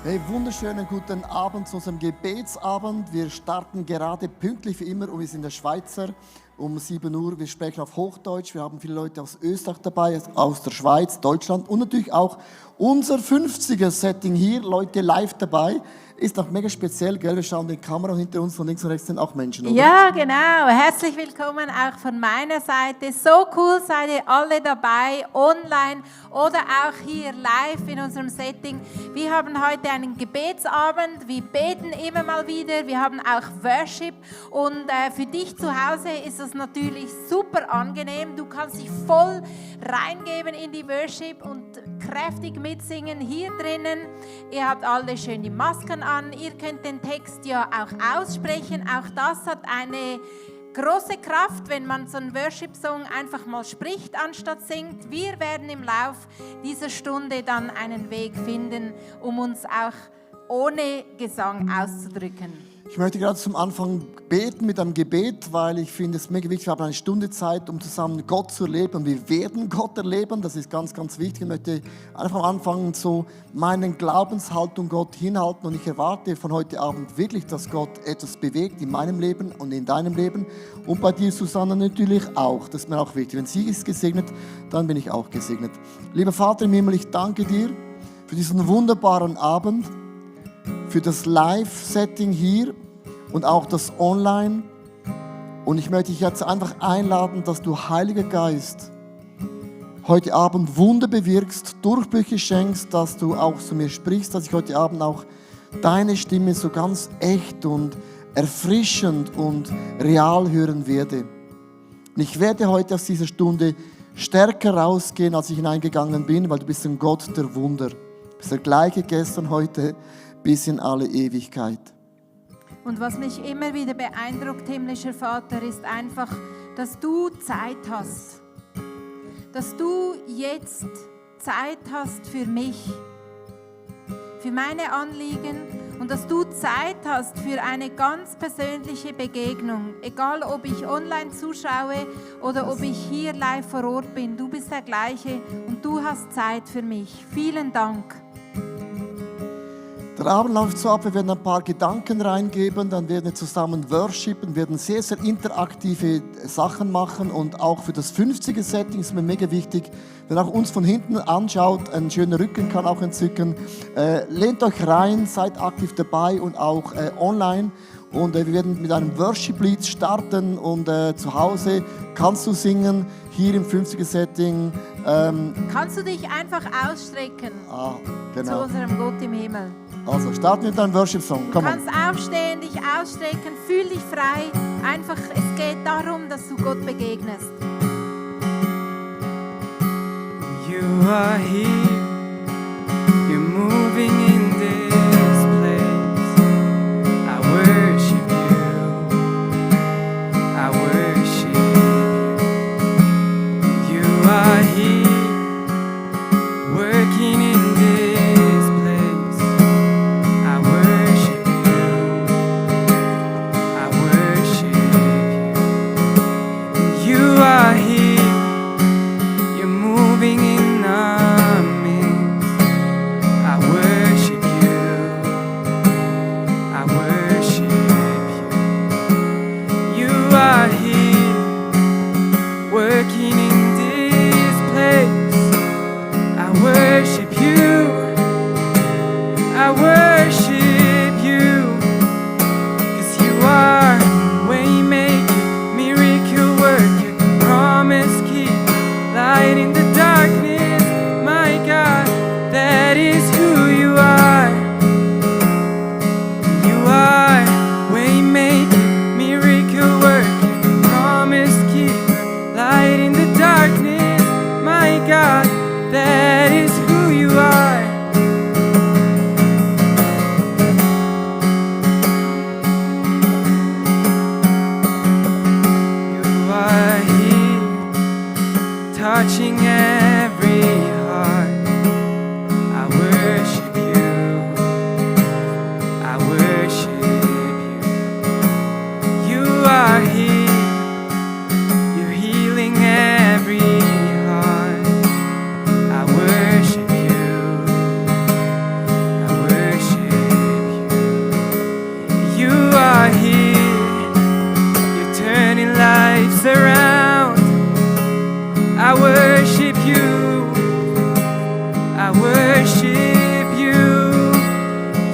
Hey, wunderschönen guten Abend zu unserem Gebetsabend. Wir starten gerade pünktlich wie immer und wir sind der Schweizer um 7 Uhr. Wir sprechen auf Hochdeutsch. Wir haben viele Leute aus Österreich dabei, aus der Schweiz, Deutschland und natürlich auch unser 50er-Setting hier. Leute live dabei. Ist auch mega speziell, gell? Wir schauen in die Kamera und hinter uns von links und rechts sind auch Menschen, oder? Ja, genau. Herzlich willkommen auch von meiner Seite. So cool seid ihr alle dabei, online oder auch hier live in unserem Setting. Wir haben heute einen Gebetsabend. Wir beten immer mal wieder. Wir haben auch Worship. Und für dich zu Hause ist es natürlich super angenehm. Du kannst dich voll reingeben in die Worship und kräftig mitsingen hier drinnen. Ihr habt alle schön die Masken an. Ihr könnt den Text ja auch aussprechen. Auch das hat eine große Kraft, wenn man so einen Worship-Song einfach mal spricht, anstatt singt. Wir werden im Lauf dieser Stunde dann einen Weg finden, um uns auch ohne Gesang auszudrücken. Ich möchte gerade zum Anfang beten mit einem Gebet, weil ich finde es mega wichtig, wir haben eine Stunde Zeit, um zusammen Gott zu erleben. Wir werden Gott erleben, das ist ganz, ganz wichtig. Ich möchte einfach am Anfang so meine Glaubenshaltung Gott hinhalten und ich erwarte von heute Abend wirklich, dass Gott etwas bewegt in meinem Leben und in deinem Leben und bei dir, Susanne, natürlich auch. Das ist mir auch wichtig. Wenn sie ist gesegnet, dann bin ich auch gesegnet. Lieber Vater im Himmel, ich danke dir für diesen wunderbaren Abend, für das Live-Setting hier und auch das Online. Und ich möchte dich jetzt einfach einladen, dass du, Heiliger Geist, heute Abend Wunder bewirkst, Durchbrüche schenkst, dass du auch zu mir sprichst, dass ich heute Abend auch deine Stimme so ganz echt und erfrischend und real hören werde. Und ich werde heute aus dieser Stunde stärker rausgehen, als ich hineingegangen bin, weil du bist ein Gott der Wunder. Du bist der gleiche gestern, heute, bis in alle Ewigkeit. Und was mich immer wieder beeindruckt, himmlischer Vater, ist einfach, dass du Zeit hast. Dass du jetzt Zeit hast für mich, für meine Anliegen und dass du Zeit hast für eine ganz persönliche Begegnung. Egal, ob ich online zuschaue oder ob ich hier live vor Ort bin, du bist der Gleiche und du hast Zeit für mich. Vielen Dank. Der Abend läuft so ab, wir werden ein paar Gedanken reingeben, dann werden wir zusammen worshipen, werden sehr, sehr interaktive Sachen machen und auch für das 50er-Setting ist mir mega wichtig, wenn auch uns von hinten anschaut, ein schöner Rücken kann auch entzücken. Lehnt euch rein, seid aktiv dabei und auch online. Und wir werden mit einem Worship-Lied starten und zu Hause kannst du singen, hier im 50er-Setting. Kannst du dich einfach ausstrecken Genau. zu unserem Gott im Himmel? Also starten wir mit einem Worship-Song. Du kannst aufstehen, dich ausstrecken, fühl dich frei. Einfach, es geht darum, dass du Gott begegnest. You are here, you're moving in this place. I worship you, I worship you. You are here, working in this place. I worship you, I worship you. You are here, you're moving in our midst. I worship you, I worship you. You are here, working in this place. I worship you. worship you.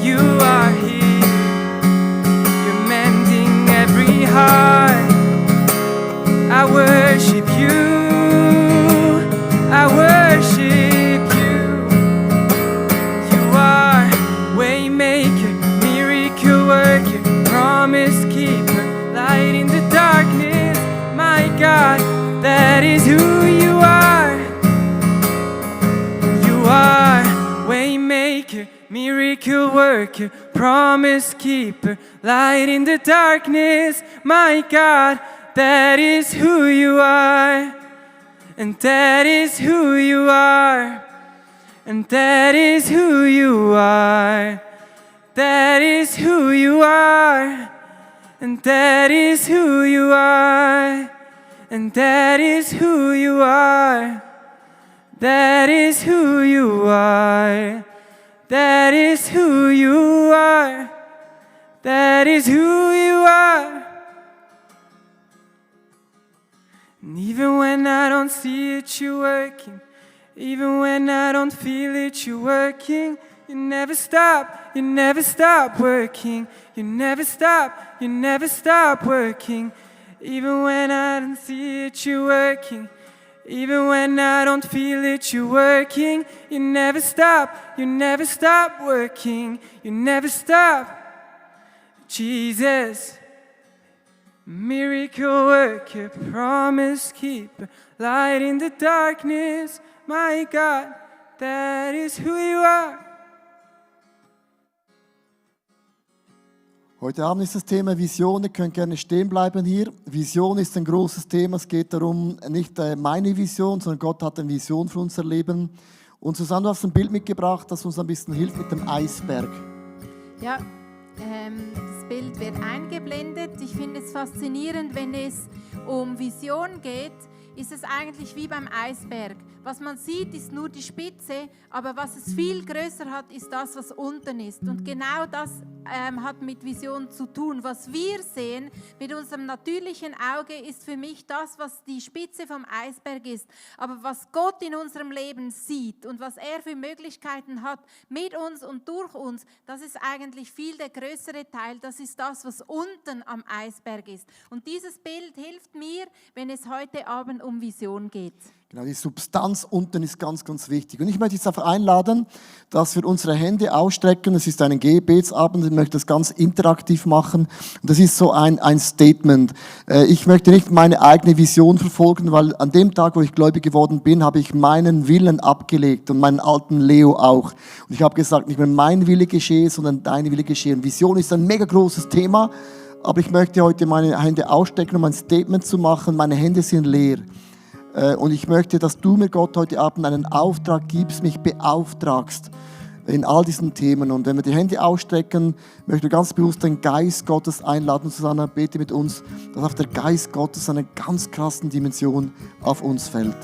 You are here. You're mending every heart. I worship you. I worship you. You are waymaker, miracle worker, promise keeper, light in the darkness. My God, that is who you are. You are waymaker, miracle worker, promise keeper, light in the darkness. My God, that is who you are. And that is who you are. And that is who you are. That is who you are. And that is who you are. And that is who you are. That is who you are. That is who you are. That is who you are. And even when I don't see it, you're working. Even when I don't feel it, you're working. You never stop working. You never stop working. Even when I don't see it, you're working. Even when I don't feel it, you're working. You never stop working. You never stop. Jesus. Miracle worker, promise keeper, light in the darkness. My God, that is who you are. Heute Abend ist das Thema Vision. Ihr könnt gerne stehen bleiben hier. Vision ist ein großes Thema. Es geht darum, nicht meine Vision, sondern Gott hat eine Vision für unser Leben. Und Susanne, du hast ein Bild mitgebracht, das uns ein bisschen hilft mit dem Eisberg. Ja, das Bild wird eingeblendet. Ich finde es faszinierend, wenn es um Vision geht, ist es eigentlich wie beim Eisberg. Was man sieht, ist nur die Spitze, aber was es viel größer hat, ist das, was unten ist. Und genau das hat mit Vision zu tun. Was wir sehen mit unserem natürlichen Auge, ist für mich das, was die Spitze vom Eisberg ist. Aber was Gott in unserem Leben sieht und was er für Möglichkeiten hat mit uns und durch uns, das ist eigentlich viel der größere Teil. Das ist das, was unten am Eisberg ist. Und dieses Bild hilft mir, wenn es heute Abend um Vision geht. Genau, die Substanz unten ist ganz, ganz wichtig. Und ich möchte jetzt einfach einladen, dass wir unsere Hände ausstrecken. Es ist ein Gebetsabend, ich möchte das ganz interaktiv machen. Und das ist so ein Statement. Ich möchte nicht meine eigene Vision verfolgen, weil an dem Tag, wo ich gläubig geworden bin, habe ich meinen Willen abgelegt und meinen alten Leo auch. Und ich habe gesagt, nicht mehr mein Wille geschehe, sondern dein Wille geschehe. Und Vision ist ein mega großes Thema, aber ich möchte heute meine Hände ausstrecken, um ein Statement zu machen. Meine Hände sind leer. Und ich möchte, dass du mir, Gott, heute Abend einen Auftrag gibst, mich beauftragst in all diesen Themen. Und wenn wir die Hände ausstrecken, möchte ich ganz bewusst den Geist Gottes einladen. Susanne, bete mit uns, dass auch der Geist Gottes eine ganz krassen Dimension auf uns fällt.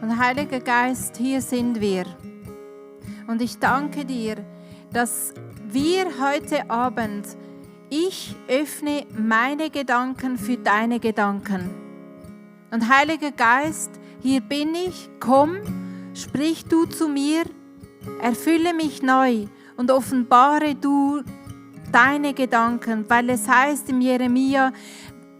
Und Heiliger Geist, hier sind wir. Und ich danke dir, dass wir heute Abend, ich öffne meine Gedanken für deine Gedanken. Und Heiliger Geist, hier bin ich, komm, sprich du zu mir, erfülle mich neu und offenbare du deine Gedanken, weil es heißt im Jeremia,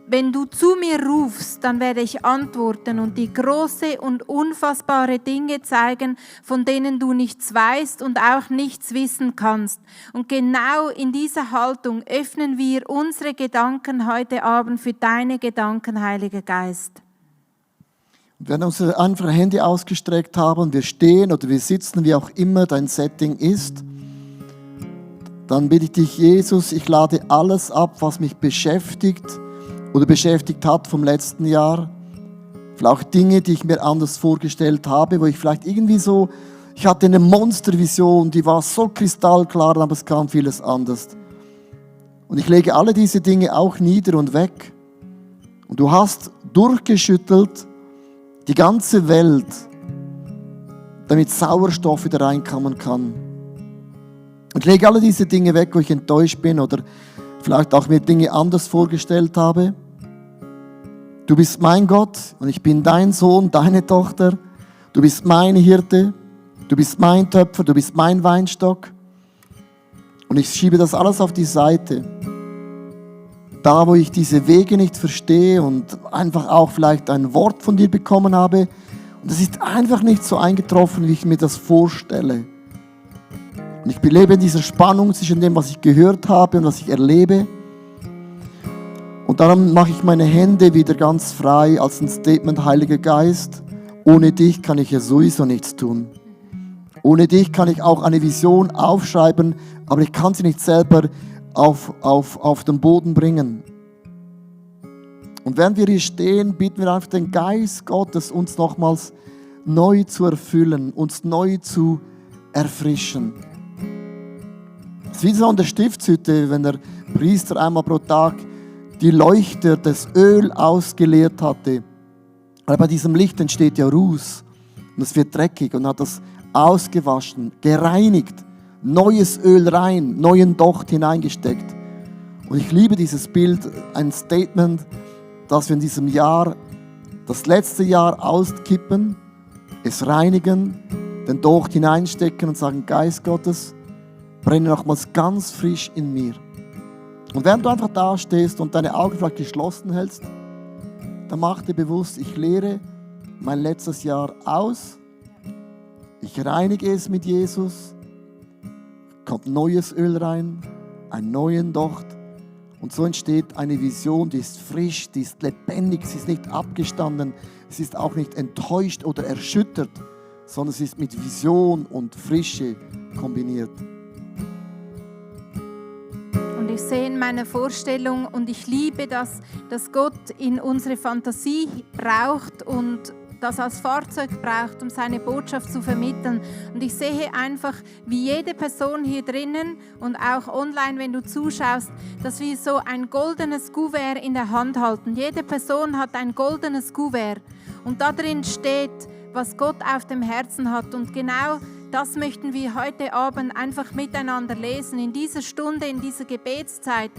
wenn du zu mir rufst, dann werde ich antworten und die große und unfassbare Dinge zeigen, von denen du nichts weißt und auch nichts wissen kannst. Und genau in dieser Haltung öffnen wir unsere Gedanken heute Abend für deine Gedanken, Heiliger Geist. Wenn wir unsere einfachen Hände ausgestreckt haben, wir stehen oder wir sitzen, wie auch immer dein Setting ist, dann bitte ich dich, Jesus, ich lade alles ab, was mich beschäftigt oder beschäftigt hat vom letzten Jahr. Vielleicht auch Dinge, die ich mir anders vorgestellt habe, wo ich vielleicht irgendwie so, ich hatte eine Monstervision, die war so kristallklar, aber es kam vieles anders. Und ich lege alle diese Dinge auch nieder und weg. Und du hast durchgeschüttelt, die ganze Welt, damit Sauerstoff wieder reinkommen kann. Und ich lege alle diese Dinge weg, wo ich enttäuscht bin oder vielleicht auch mir Dinge anders vorgestellt habe. Du bist mein Gott und ich bin dein Sohn, deine Tochter. Du bist mein Hirte. Du bist mein Töpfer, du bist mein Weinstock. Und ich schiebe das alles auf die Seite. Da, wo ich diese Wege nicht verstehe und einfach auch vielleicht ein Wort von dir bekommen habe. Und es ist einfach nicht so eingetroffen, wie ich mir das vorstelle. Und ich lebe in dieser Spannung zwischen dem, was ich gehört habe und was ich erlebe. Und darum mache ich meine Hände wieder ganz frei als ein Statement, Heiliger Geist. Ohne dich kann ich ja sowieso nichts tun. Ohne dich kann ich auch eine Vision aufschreiben, aber ich kann sie nicht selber auf den Boden bringen. Und während wir hier stehen, bitten wir einfach den Geist Gottes, uns nochmals neu zu erfüllen, uns neu zu erfrischen. Es ist wie so an der Stiftshütte, wenn der Priester einmal pro Tag die Leuchter, das Öl ausgeleert hatte. Aber bei diesem Licht entsteht ja Ruß und es wird dreckig und hat das ausgewaschen, gereinigt, neues Öl rein, neuen Docht hineingesteckt. Und ich liebe dieses Bild, ein Statement, dass wir in diesem Jahr, das letzte Jahr auskippen, es reinigen, den Docht hineinstecken und sagen, Geist Gottes, brenne nochmals ganz frisch in mir. Und während du einfach da stehst und deine Augen vielleicht geschlossen hältst, dann mach dir bewusst, ich leere mein letztes Jahr aus, ich reinige es mit Jesus, kommt neues Öl rein, einen neuen Docht und so entsteht eine Vision, die ist frisch, die ist lebendig, sie ist nicht abgestanden, sie ist auch nicht enttäuscht oder erschüttert, sondern sie ist mit Vision und Frische kombiniert. Und ich sehe in meiner Vorstellung und ich liebe das, dass Gott in unsere Fantasie braucht und das als Fahrzeug braucht, um seine Botschaft zu vermitteln. Und ich sehe einfach, wie jede Person hier drinnen und auch online, wenn du zuschaust, dass wir so ein goldenes Kuvert in der Hand halten. Jede Person hat ein goldenes Kuvert und da drin steht, was Gott auf dem Herzen hat. Und genau das möchten wir heute Abend einfach miteinander lesen, in dieser Stunde, in dieser Gebetszeit.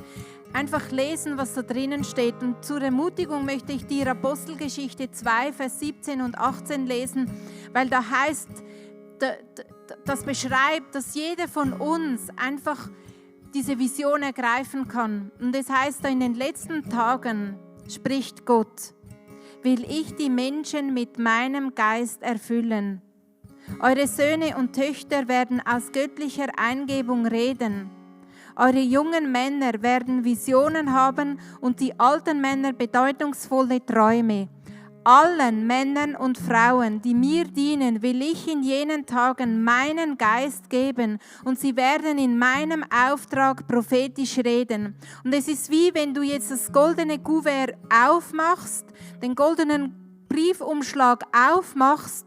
Einfach lesen, was da drinnen steht. Und zur Ermutigung möchte ich dir Apostelgeschichte 2, Vers 17 und 18 lesen, weil da heißt, das beschreibt, dass jeder von uns einfach diese Vision ergreifen kann. Und es heißt da, in den letzten Tagen, spricht Gott, will ich die Menschen mit meinem Geist erfüllen. Eure Söhne und Töchter werden aus göttlicher Eingebung reden. Eure jungen Männer werden Visionen haben und die alten Männer bedeutungsvolle Träume. Allen Männern und Frauen, die mir dienen, will ich in jenen Tagen meinen Geist geben und sie werden in meinem Auftrag prophetisch reden. Und es ist wie wenn du jetzt das goldene Kuvert aufmachst, den goldenen Briefumschlag aufmachst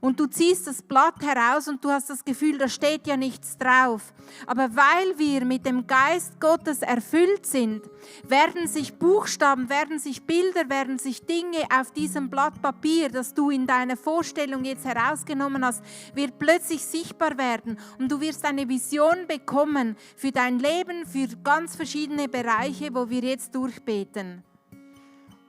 und du ziehst das Blatt heraus und du hast das Gefühl, da steht ja nichts drauf. Aber weil wir mit dem Geist Gottes erfüllt sind, werden sich Buchstaben, werden sich Bilder, werden sich Dinge auf diesem Blatt Papier, das du in deiner Vorstellung jetzt herausgenommen hast, wird plötzlich sichtbar werden. Und du wirst eine Vision bekommen für dein Leben, für ganz verschiedene Bereiche, wo wir jetzt durchbeten.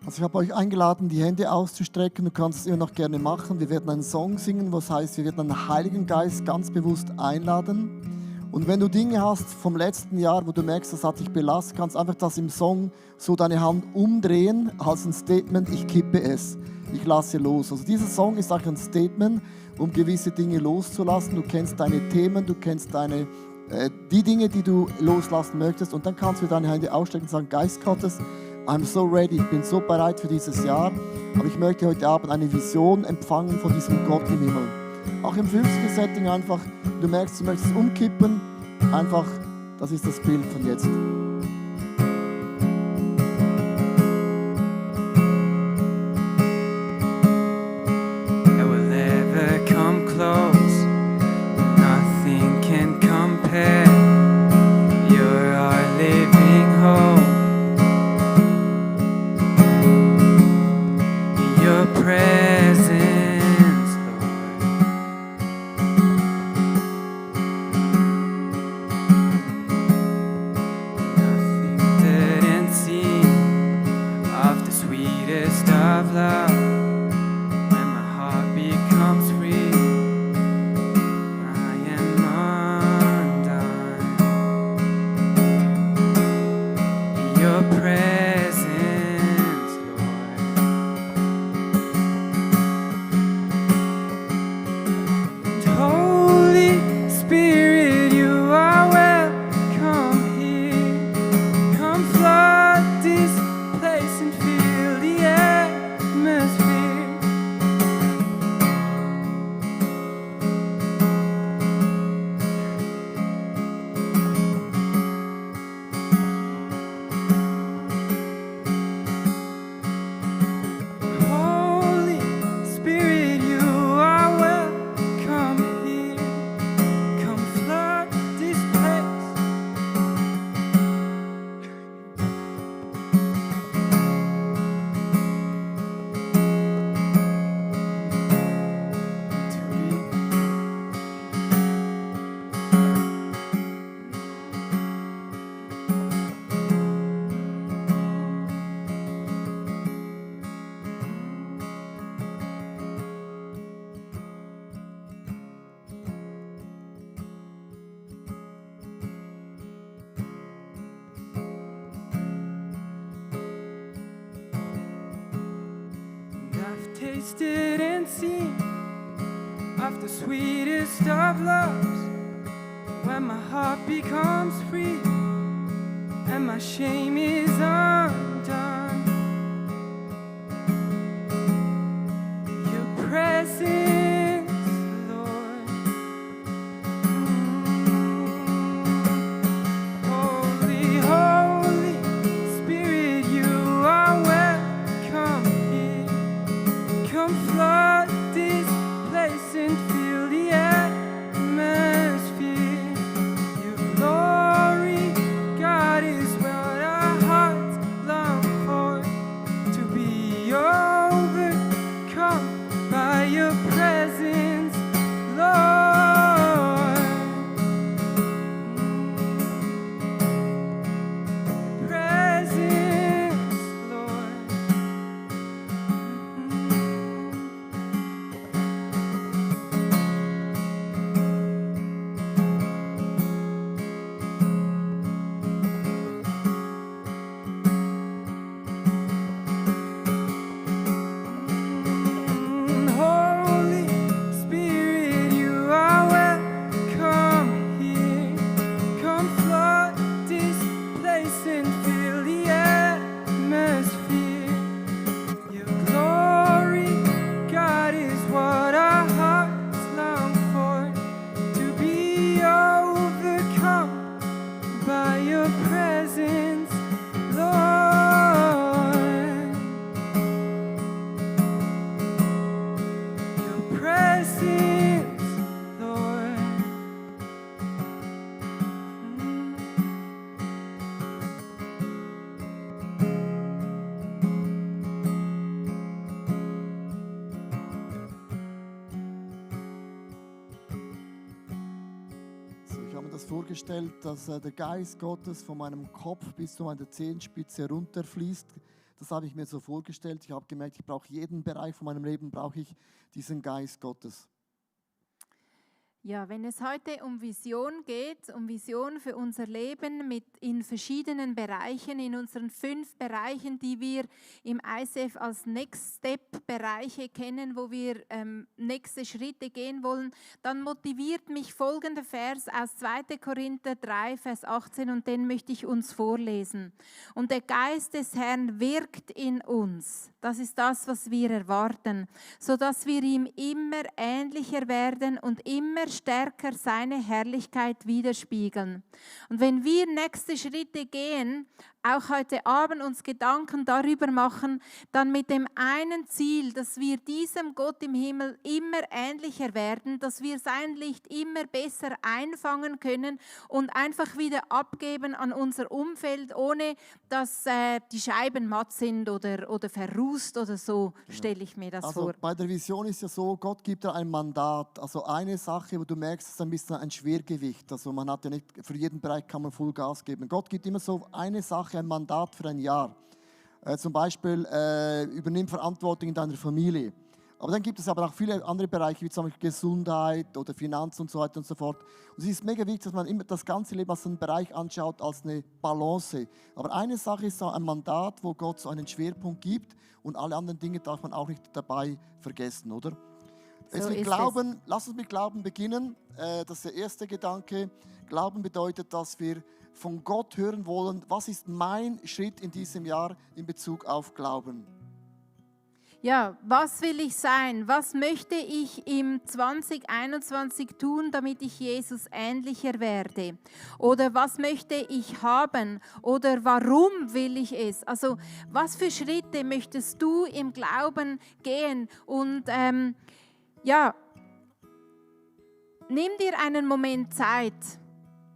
Also ich habe euch eingeladen, die Hände auszustrecken. Du kannst es immer noch gerne machen. Wir werden einen Song singen, was heißt, wir werden den Heiligen Geist ganz bewusst einladen. Und wenn du Dinge hast vom letzten Jahr, wo du merkst, das hat dich belastet, kannst du einfach das im Song so deine Hand umdrehen als ein Statement, ich kippe es, ich lasse los. Also dieser Song ist auch ein Statement, um gewisse Dinge loszulassen. Du kennst deine Themen, du kennst die Dinge, die du loslassen möchtest und dann kannst du deine Hände ausstrecken und sagen, Geist Gottes, I'm so ready, ich bin so bereit für dieses Jahr, aber ich möchte heute Abend eine Vision empfangen von diesem Gott im Himmel. Auch im 50er-Setting einfach, du merkst, du möchtest umkippen, einfach, das ist das Bild von jetzt. I will never come close, nothing can compare. You're our living hope. Your presence, Lord. tasted and seen of the sweetest of loves, when my heart becomes free and my shame is undone. Your presence, Lord. Holy, Holy Spirit, you are welcome here. Come flood this place and fill the atmosphere. Your glory, God, is what our hearts long for. To be overcome by your presence, Lord. Presence, Lord. Holy Spirit, you are welcome here. Come flood this place and fill the atmosphere. Your glory, God, is what our hearts long for. To be overcome by your presence, Lord. Your presence, Lord. So, ich habe mir das vorgestellt, dass der Geist Gottes von meinem Kopf bis zu meiner Zehenspitze runterfließt. Das habe ich mir so vorgestellt. Ich habe gemerkt, ich brauche jeden Bereich von meinem Leben, brauche ich diesen Geist Gottes. Ja, wenn es heute um Vision geht, um Vision für unser Leben in verschiedenen Bereichen, in unseren 5 Bereichen, die wir im ICF als Next Step Bereiche kennen, wo wir nächste Schritte gehen wollen, dann motiviert mich folgender Vers aus 2. Korinther 3, Vers 18, und den möchte ich uns vorlesen. Und der Geist des Herrn wirkt in uns. Das ist das, was wir erwarten, sodass wir ihm immer ähnlicher werden und immer stärker seine Herrlichkeit widerspiegeln. Und wenn wir nächste Schritte gehen, auch heute Abend uns Gedanken darüber machen, dann mit dem einen Ziel, dass wir diesem Gott im Himmel immer ähnlicher werden, dass wir sein Licht immer besser einfangen können und einfach wieder abgeben an unser Umfeld, ohne dass die Scheiben matt sind oder verrußt oder so, stelle ich mir das vor. Bei der Vision ist ja so, Gott gibt dir ein Mandat, also eine Sache, wo du merkst, es ist ein bisschen ein Schwergewicht, also man hat ja nicht, für jeden Bereich kann man Full Gas geben. Gott gibt immer so eine Sache, ein Mandat für ein Jahr. Zum Beispiel übernimm Verantwortung in deiner Familie. Aber dann gibt es aber auch viele andere Bereiche, wie zum Beispiel Gesundheit oder Finanzen und so weiter und so fort. Und es ist mega wichtig, dass man immer das ganze Leben als einen Bereich anschaut, als eine Balance. Aber eine Sache ist so ein Mandat, wo Gott so einen Schwerpunkt gibt, und alle anderen Dinge darf man auch nicht dabei vergessen, oder? So ist Glauben, lass uns mit Glauben beginnen. Das ist der erste Gedanke. Glauben bedeutet, dass wir von Gott hören wollen, was ist mein Schritt in diesem Jahr in Bezug auf Glauben. Ja, was will ich sein? Was möchte ich im 2021 tun, damit ich Jesus ähnlicher werde? Oder was möchte ich haben? Oder warum will ich es? Also, was für Schritte möchtest du im Glauben gehen? Und ja, nimm dir einen Moment Zeit.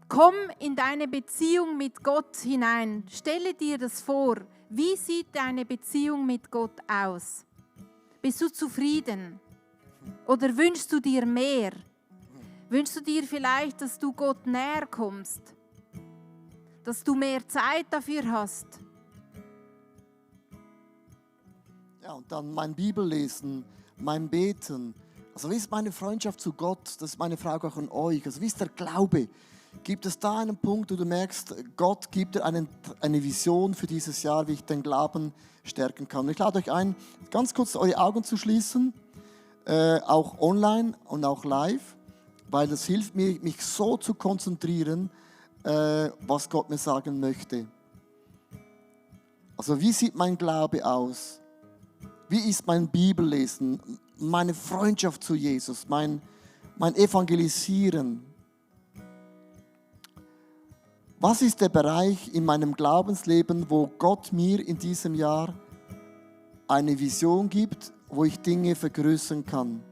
Komm in deine Beziehung mit Gott hinein. Stelle dir das vor. Wie sieht deine Beziehung mit Gott aus? Bist du zufrieden? Oder wünschst du dir mehr? Wünschst du dir vielleicht, dass du Gott näher kommst? Dass du mehr Zeit dafür hast? Ja, und dann mein Bibellesen, mein Beten. Also wie ist meine Freundschaft zu Gott? Das ist meine Frage auch an euch. Also wie ist der Glaube? Gibt es da einen Punkt, wo du merkst, Gott gibt dir eine Vision für dieses Jahr, wie ich den Glauben stärken kann? Ich lade euch ein, ganz kurz eure Augen zu schließen, auch online und auch live, weil das hilft mir, mich so zu konzentrieren, was Gott mir sagen möchte. Also wie sieht mein Glaube aus? Wie ist mein Bibellesen, meine Freundschaft zu Jesus, mein Evangelisieren? Was ist der Bereich in meinem Glaubensleben, wo Gott mir in diesem Jahr eine Vision gibt, wo ich Dinge vergrößern kann?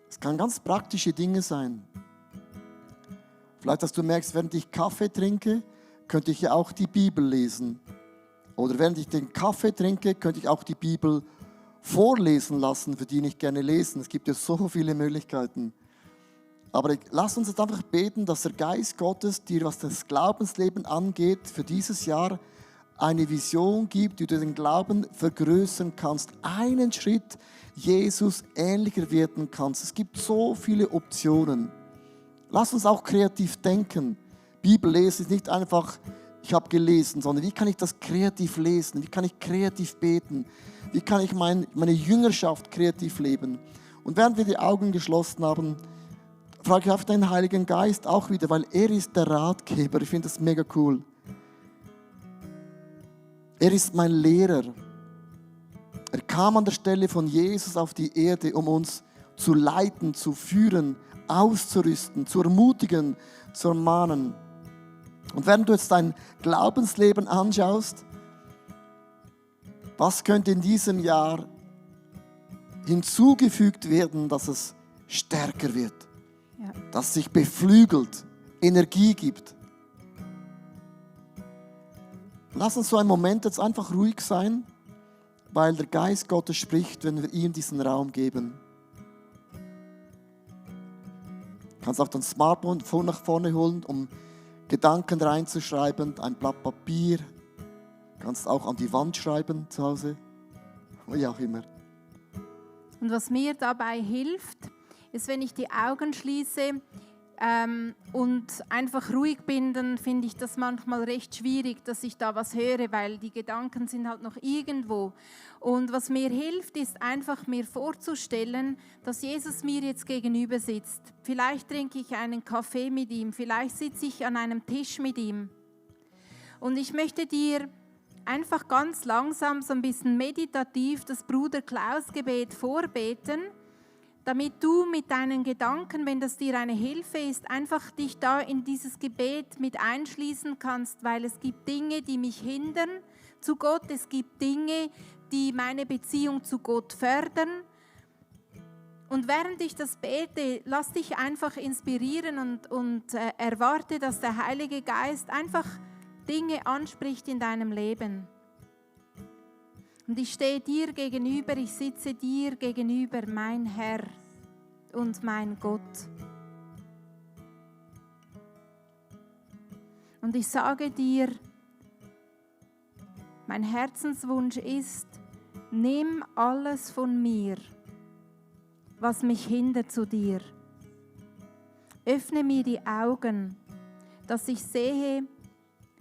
Es kann ganz praktische Dinge sein. Vielleicht, dass du merkst, während ich Kaffee trinke, könnte ich ja auch die Bibel lesen. Oder während ich den Kaffee trinke, könnte ich auch die Bibel vorlesen lassen, für die ich gerne lesen. Es gibt ja so viele Möglichkeiten. Aber lass uns jetzt einfach beten, dass der Geist Gottes dir, was das Glaubensleben angeht, für dieses Jahr eine Vision gibt, wie du den Glauben vergrößern kannst. Einen Schritt Jesus ähnlicher werden kannst. Es gibt so viele Optionen. Lass uns auch kreativ denken. Bibellesen ist nicht einfach, ich habe gelesen, sondern wie kann ich das kreativ lesen? Wie kann ich kreativ beten? Wie kann ich meine Jüngerschaft kreativ leben? Und während wir die Augen geschlossen haben, frage ich auf den Heiligen Geist auch wieder, weil er ist der Ratgeber. Ich finde das mega cool. Er ist mein Lehrer. Er kam an der Stelle von Jesus auf die Erde, um uns zu leiten, zu führen, auszurüsten, zu ermutigen, zu ermahnen. Und während du jetzt dein Glaubensleben anschaust, was könnte in diesem Jahr hinzugefügt werden, dass es stärker wird? Ja. Dass sich beflügelt, Energie gibt. Lass uns so einen Moment jetzt einfach ruhig sein, weil der Geist Gottes spricht, wenn wir ihm diesen Raum geben. Du kannst auch dein Smartphone nach vorne holen, um Gedanken reinzuschreiben, ein Blatt Papier. Du kannst auch an die Wand schreiben zu Hause, wie auch immer. Und was mir dabei hilft, ist, wenn ich die Augen schließe und einfach ruhig bin, dann finde ich das manchmal recht schwierig, dass ich da was höre, weil die Gedanken sind halt noch irgendwo. Und was mir hilft, ist einfach mir vorzustellen, dass Jesus mir jetzt gegenüber sitzt. Vielleicht trinke ich einen Kaffee mit ihm, vielleicht sitze ich an einem Tisch mit ihm. Und ich möchte dir einfach ganz langsam, so ein bisschen meditativ das Bruder Klaus-Gebet vorbeten, damit du mit deinen Gedanken, wenn das dir eine Hilfe ist, einfach dich da in dieses Gebet mit einschließen kannst, weil es gibt Dinge, die mich hindern zu Gott, es gibt Dinge, die meine Beziehung zu Gott fördern. Und während ich das bete, lass dich einfach inspirieren und erwarte, dass der Heilige Geist einfach Dinge anspricht in deinem Leben. Und ich stehe dir gegenüber, ich sitze dir gegenüber, mein Herr und mein Gott. Und ich sage dir, mein Herzenswunsch ist, nimm alles von mir, was mich hindert zu dir. Öffne mir die Augen, dass ich sehe,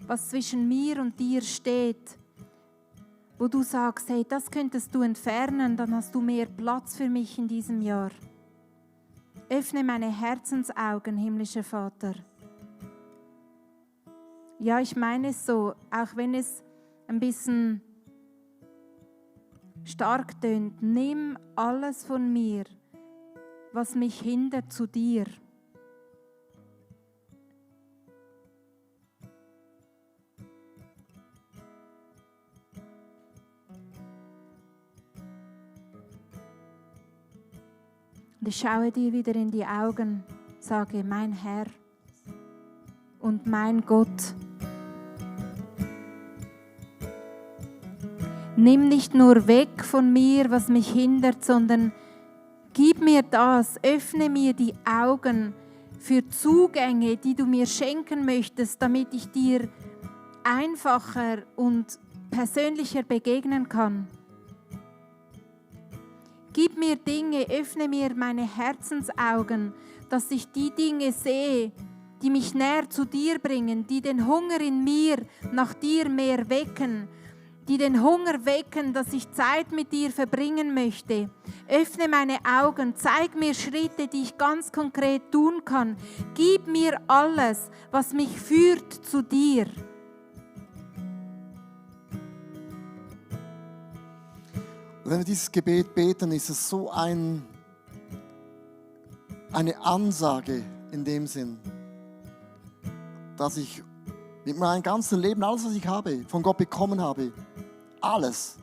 was zwischen mir und dir steht, wo du sagst, hey, das könntest du entfernen, dann hast du mehr Platz für mich in diesem Jahr. Öffne meine Herzensaugen, himmlischer Vater. Ja, ich meine es so, auch wenn es ein bisschen stark tönt, nimm alles von mir, was mich hindert zu dir. Und ich schaue dir wieder in die Augen, sage, mein Herr und mein Gott. Nimm nicht nur weg von mir, was mich hindert, sondern gib mir das, öffne mir die Augen für Zugänge, die du mir schenken möchtest, damit ich dir einfacher und persönlicher begegnen kann. Gib mir Dinge, öffne mir meine Herzensaugen, dass ich die Dinge sehe, die mich näher zu dir bringen, die den Hunger in mir nach dir mehr wecken, die den Hunger wecken, dass ich Zeit mit dir verbringen möchte. Öffne meine Augen, zeig mir Schritte, die ich ganz konkret tun kann. Gib mir alles, was mich führt zu dir. Und wenn wir dieses Gebet beten, ist es so eine Ansage in dem Sinn, dass ich mit meinem ganzen Leben, alles was ich habe, von Gott bekommen habe, alles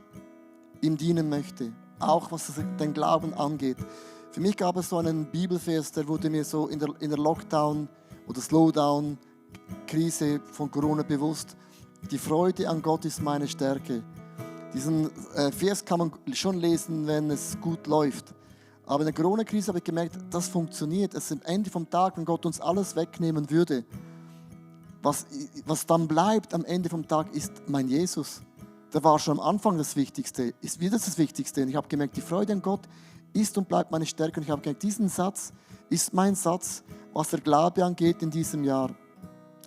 ihm dienen möchte, auch was den Glauben angeht. Für mich gab es so einen Bibelvers, der wurde mir so in der Lockdown- oder Slowdown-Krise von Corona bewusst. Die Freude an Gott ist meine Stärke. Diesen Vers kann man schon lesen, wenn es gut läuft. Aber in der Corona-Krise habe ich gemerkt, das funktioniert. Es ist am Ende vom Tag, wenn Gott uns alles wegnehmen würde, was dann bleibt am Ende vom Tag, ist mein Jesus. Der war schon am Anfang das Wichtigste, ist wieder das Wichtigste. Und ich habe gemerkt, die Freude an Gott ist und bleibt meine Stärke. Und ich habe gemerkt, diesen Satz ist mein Satz, was der Glaube angeht in diesem Jahr.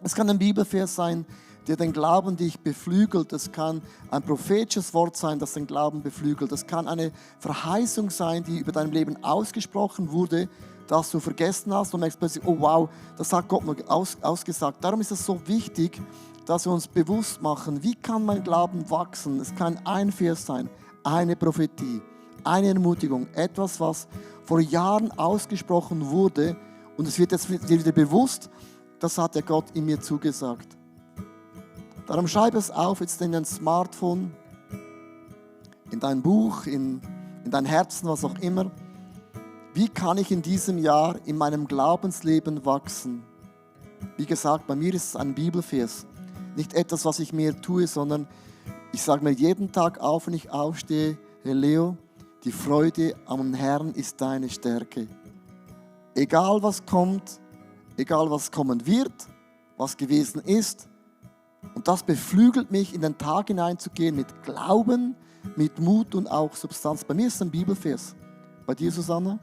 Es kann ein Bibelvers sein, der den Glauben dich beflügelt. Es kann ein prophetisches Wort sein, das den Glauben beflügelt. Es kann eine Verheißung sein, die über dein Leben ausgesprochen wurde, das du vergessen hast und merkst plötzlich, oh wow, das hat Gott mir ausgesagt. Darum ist es so wichtig, dass wir uns bewusst machen, wie kann mein Glauben wachsen. Es kann ein Vers sein, eine Prophetie, eine Ermutigung, etwas, was vor Jahren ausgesprochen wurde und es wird jetzt wieder bewusst, das hat der Gott in mir zugesagt. Darum schreibe es auf, jetzt in dein Smartphone, in dein Buch, in dein Herzen, was auch immer. Wie kann ich in diesem Jahr in meinem Glaubensleben wachsen? Wie gesagt, bei mir ist es ein Bibelvers. Nicht etwas, was ich mir tue, sondern ich sage mir jeden Tag auf, wenn ich aufstehe, Herr Leo, die Freude am Herrn ist deine Stärke. Egal was kommt, egal was kommen wird, was gewesen ist. Und das beflügelt mich, in den Tag hineinzugehen mit Glauben, mit Mut und auch Substanz. Bei mir ist es ein Bibelvers. Bei dir, Susanne?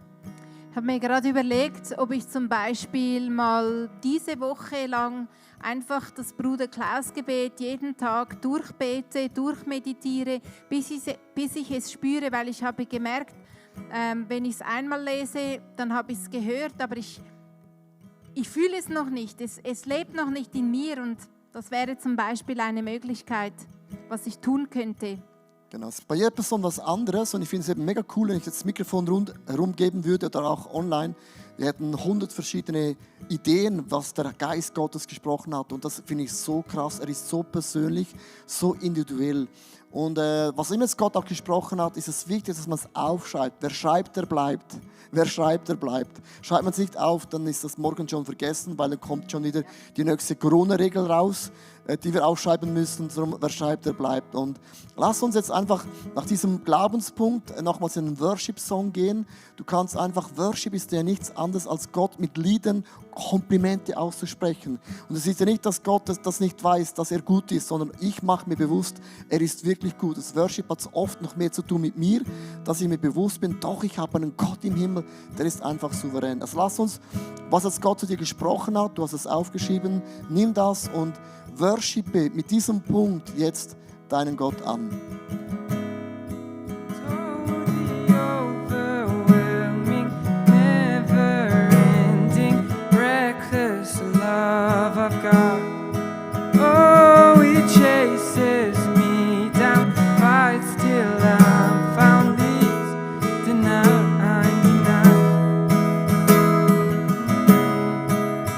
Ich habe mir gerade überlegt, ob ich zum Beispiel mal diese Woche lang einfach das Bruder Klaus-Gebet jeden Tag durchbete, durchmeditiere, bis ich es spüre, weil ich habe gemerkt, wenn ich es einmal lese, dann habe ich es gehört, aber ich fühle es noch nicht, es lebt noch nicht in mir und das wäre zum Beispiel eine Möglichkeit, was ich tun könnte. Genau, es ist bei jeder Person was anderes und ich finde es eben mega cool, wenn ich das Mikrofon rundherum geben würde oder auch online. Wir hätten 100 verschiedene Ideen, was der Geist Gottes gesprochen hat und das finde ich so krass. Er ist so persönlich, so individuell. Und was immer jetzt Gott auch gesprochen hat, ist es wichtig, dass man es aufschreibt. Wer schreibt, der bleibt. Wer schreibt, der bleibt. Schreibt man es nicht auf, dann ist das morgen schon vergessen, weil dann kommt schon wieder die nächste Corona-Regel raus, die wir aufschreiben müssen. Darum, wer schreibt, der bleibt. Und lass uns jetzt einfach nach diesem Glaubenspunkt nochmals in einen Worship-Song gehen. Du kannst einfach, Worship ist ja nichts anderes als Gott mit Liedern Komplimente auszusprechen. Und es ist ja nicht, dass Gott das nicht weiß, dass er gut ist, sondern ich mache mir bewusst, er ist wirklich gut. Das Worship hat oft noch mehr zu tun mit mir, dass ich mir bewusst bin, doch, ich habe einen Gott im Himmel, der ist einfach souverän. Also lass uns, was jetzt Gott zu dir gesprochen hat, du hast es aufgeschrieben, nimm das und worshipe mit diesem Punkt jetzt deinen Gott an. Love of God, oh, it chases me down, fights till I'm found, leaves the 99.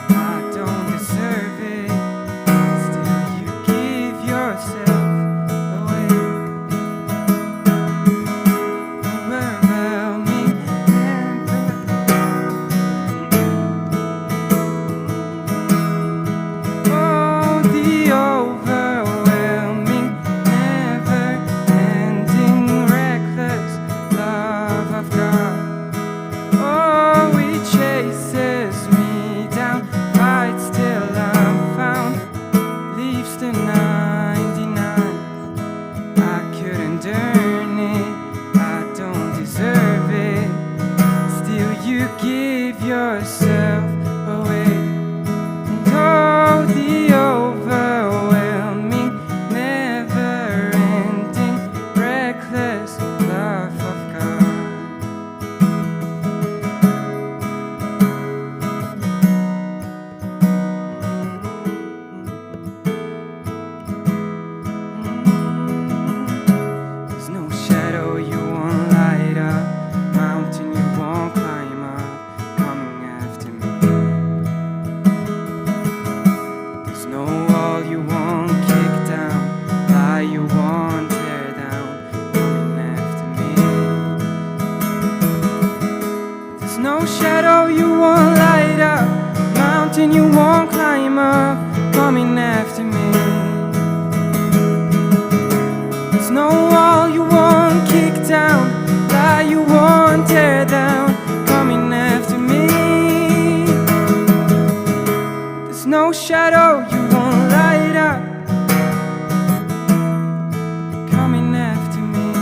I don't deserve it, still you give yourself away. Overwhelming myself away. And oh, the overwhelming, never-ending, reckless love of God. There's no shadow you won't light up, mountain you won't climb up, coming after me. There's no wall you won't kick down, lie you won't tear down, coming after me. There's no shadow you won't light up, mountain you won't climb up, coming after me. There's no wall you won't kick down, lie you won't tear down, coming after me. There's no shadow you won't light up, coming after me.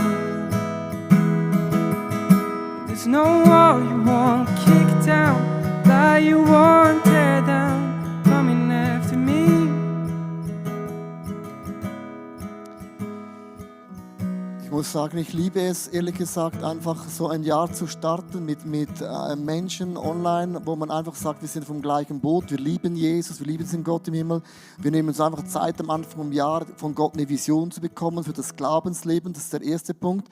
There's no wall you won't kick down, lie you won't tear down, coming after me. Ich muss sagen, ich liebe es, ehrlich gesagt, einfach so ein Jahr zu starten mit Menschen online, wo man einfach sagt, wir sind vom gleichen Boot, wir lieben Jesus, wir lieben den Gott im Himmel. Wir nehmen uns einfach Zeit am Anfang vom Jahr, von Gott eine Vision zu bekommen für das Glaubensleben. Das ist der erste Punkt.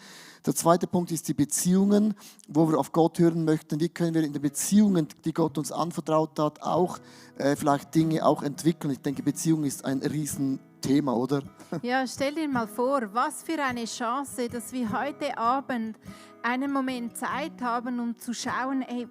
Der zweite Punkt ist die Beziehungen, wo wir auf Gott hören möchten. Wie können wir in den Beziehungen, die Gott uns anvertraut hat, auch vielleicht Dinge auch entwickeln? Ich denke, Beziehung ist ein Riesenthema, oder? Ja, stell dir mal vor, was für eine Chance, dass wir heute Abend einen Moment Zeit haben, um zu schauen, ey,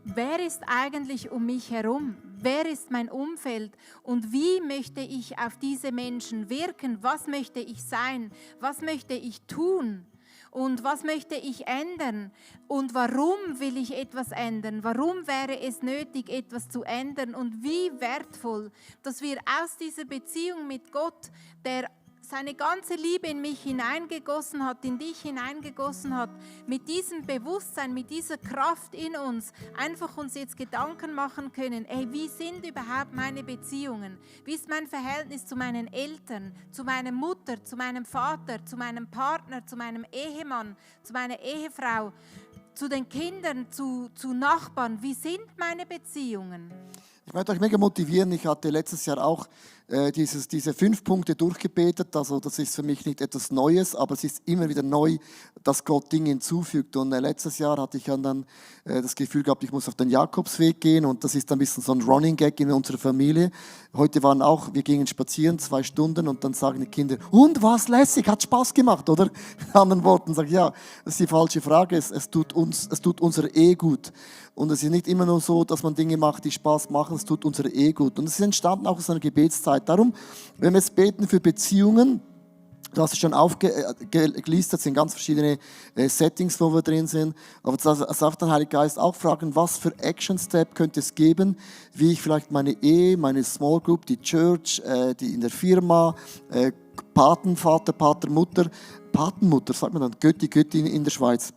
wer ist eigentlich um mich herum? Wer ist mein Umfeld? Und wie möchte ich auf diese Menschen wirken? Was möchte ich sein? Was möchte ich tun? Und was möchte ich ändern? Und warum will ich etwas ändern? Warum wäre es nötig, etwas zu ändern? Und wie wertvoll, dass wir aus dieser Beziehung mit Gott, der seine ganze Liebe in mich hineingegossen hat, in dich hineingegossen hat, mit diesem Bewusstsein, mit dieser Kraft in uns, einfach uns jetzt Gedanken machen können, ey, wie sind überhaupt meine Beziehungen? Wie ist mein Verhältnis zu meinen Eltern, zu meiner Mutter, zu meinem Vater, zu meinem Partner, zu meinem Ehemann, zu meiner Ehefrau, zu den Kindern, zu Nachbarn? Wie sind meine Beziehungen? Ich möchte euch mega motivieren. Ich hatte letztes Jahr auch diese 5 Punkte durchgebetet. Also das ist für mich nicht etwas Neues, aber es ist immer wieder neu, dass Gott Dinge hinzufügt. Und letztes Jahr hatte ich dann das Gefühl gehabt, ich muss auf den Jakobsweg gehen. Und das ist ein bisschen so ein Running Gag in unserer Familie. Heute wir gingen spazieren, 2 Stunden, und dann sagen die Kinder, und was lässig, hat Spaß gemacht, oder? In anderen Worten sage ich, ja, das ist die falsche Frage. Es tut unserer Ehe gut. Und es ist nicht immer nur so, dass man Dinge macht, die Spaß machen, es tut unserer Ehe gut. Und es ist entstanden auch aus einer Gebetszeit. Darum, wenn wir jetzt beten für Beziehungen, du hast es schon aufgelistet, sind ganz verschiedene Settings, wo wir drin sind. Aber das sagt der Heilige Geist auch, fragen, was für Action Step könnte es geben, wie ich vielleicht meine Ehe, meine Small Group, die Church, die in der Firma, Patenvater, Patermutter, Patenmutter, sagt man dann, Götti in der Schweiz,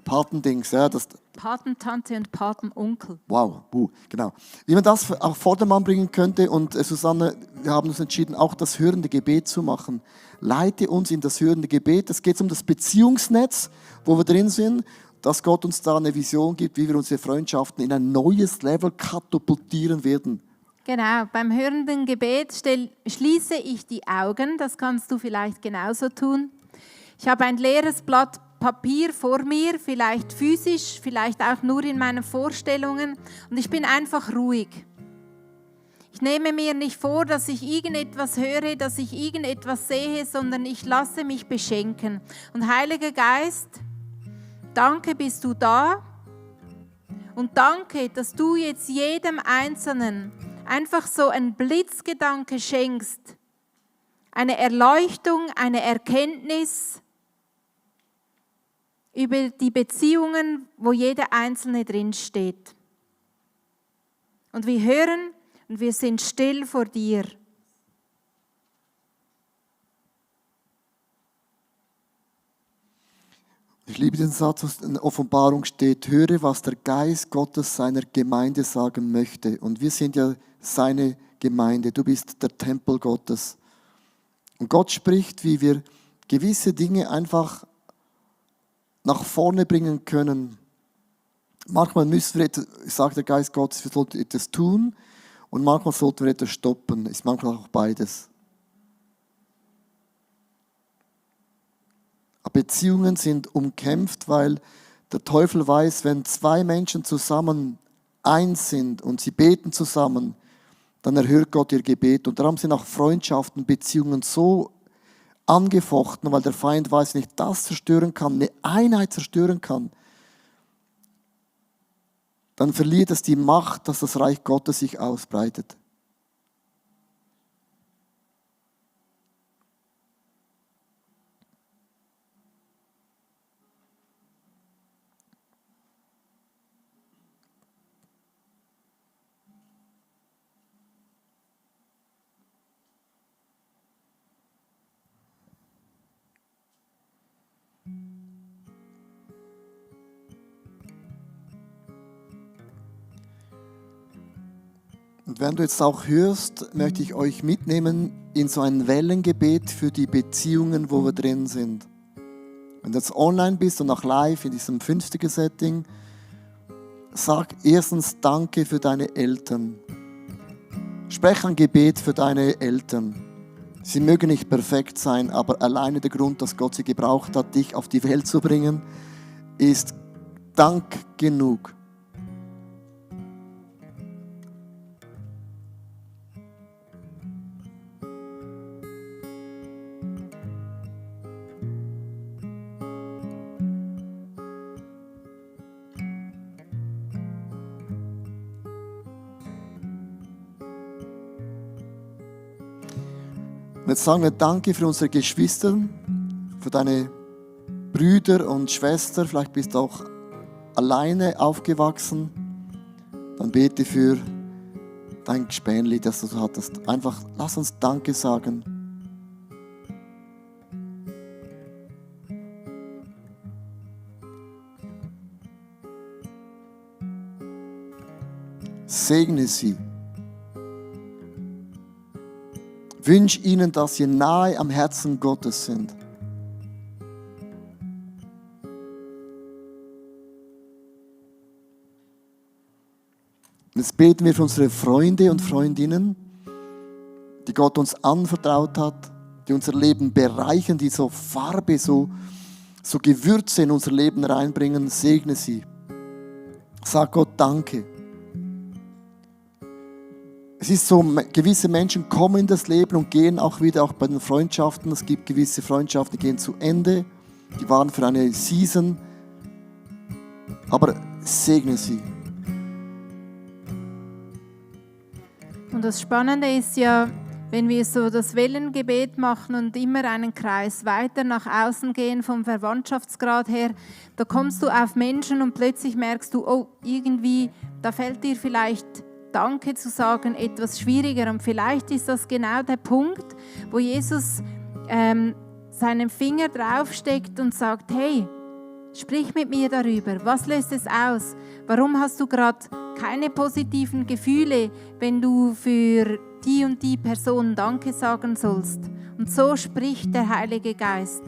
Patendings, ja, das. Patentante und Patenonkel. Wow, genau. Wie man das auf Vordermann bringen könnte, und Susanne, wir haben uns entschieden, auch das hörende Gebet zu machen. Leite uns in das hörende Gebet. Es geht um das Beziehungsnetz, wo wir drin sind, dass Gott uns da eine Vision gibt, wie wir unsere Freundschaften in ein neues Level katapultieren werden. Genau, beim hörenden Gebet schließe ich die Augen, das kannst du vielleicht genauso tun. Ich habe ein leeres Blatt Papier vor mir, vielleicht physisch, vielleicht auch nur in meinen Vorstellungen, und ich bin einfach ruhig. Ich nehme mir nicht vor, dass ich irgendetwas höre, dass ich irgendetwas sehe, sondern ich lasse mich beschenken. Und Heiliger Geist, danke, bist du da, und danke, dass du jetzt jedem Einzelnen einfach so einen Blitzgedanke schenkst, eine Erleuchtung, eine Erkenntnis über die Beziehungen, wo jeder Einzelne drin steht. Und wir hören und wir sind still vor dir. Ich Ich liebe den Satz, was in der Offenbarung steht, höre, was der Geist Gottes seiner Gemeinde sagen möchte. Und wir sind ja seine Gemeinde, du bist der Tempel Gottes. Und Gott spricht, wie wir gewisse Dinge einfach nach vorne bringen können. Manchmal müssen wir, sagt der Geist Gottes, wir sollten etwas tun und manchmal sollten wir etwas stoppen. Ist manchmal auch beides. Beziehungen sind umkämpft, weil der Teufel weiß, wenn zwei Menschen zusammen eins sind und sie beten zusammen, dann erhört Gott ihr Gebet. Und darum sind auch Freundschaften, Beziehungen so angefochten, weil der Feind weiß, wenn ich das zerstören kann, eine Einheit zerstören kann, dann verliert es die Macht, dass das Reich Gottes sich ausbreitet. Und wenn du jetzt auch hörst, möchte ich euch mitnehmen in so ein Wellengebet für die Beziehungen, wo wir drin sind. Wenn du jetzt online bist und auch live in diesem 50er Setting, sag erstens Danke für deine Eltern. Sprech ein Gebet für deine Eltern. Sie mögen nicht perfekt sein, aber alleine der Grund, dass Gott sie gebraucht hat, dich auf die Welt zu bringen, ist Dank genug. Und jetzt sagen wir Danke für unsere Geschwister, für deine Brüder und Schwestern. Vielleicht bist du auch alleine aufgewachsen. Dann bete für dein Gespänli, das du hattest. Einfach lass uns Danke sagen. Segne sie. Wünsch ihnen, dass sie nahe am Herzen Gottes sind. Jetzt beten wir für unsere Freunde und Freundinnen, die Gott uns anvertraut hat, die unser Leben bereichern, die so Farbe, so Gewürze in unser Leben reinbringen. Segne sie. Sag Gott Danke. Es ist so, gewisse Menschen kommen in das Leben und gehen auch wieder, auch bei den Freundschaften. Es gibt gewisse Freundschaften, die gehen zu Ende. Die waren für eine Season. Aber segne sie. Und das Spannende ist ja, wenn wir so das Wellengebet machen und immer einen Kreis weiter nach außen gehen vom Verwandtschaftsgrad her, da kommst du auf Menschen und plötzlich merkst du, oh, irgendwie, da fällt dir vielleicht Danke zu sagen etwas schwieriger. Und vielleicht ist das genau der Punkt, wo Jesus seinen Finger draufsteckt und sagt, hey, sprich mit mir darüber. Was löst es aus? Warum hast du gerade keine positiven Gefühle, wenn du für die und die Person Danke sagen sollst? Und so spricht der Heilige Geist.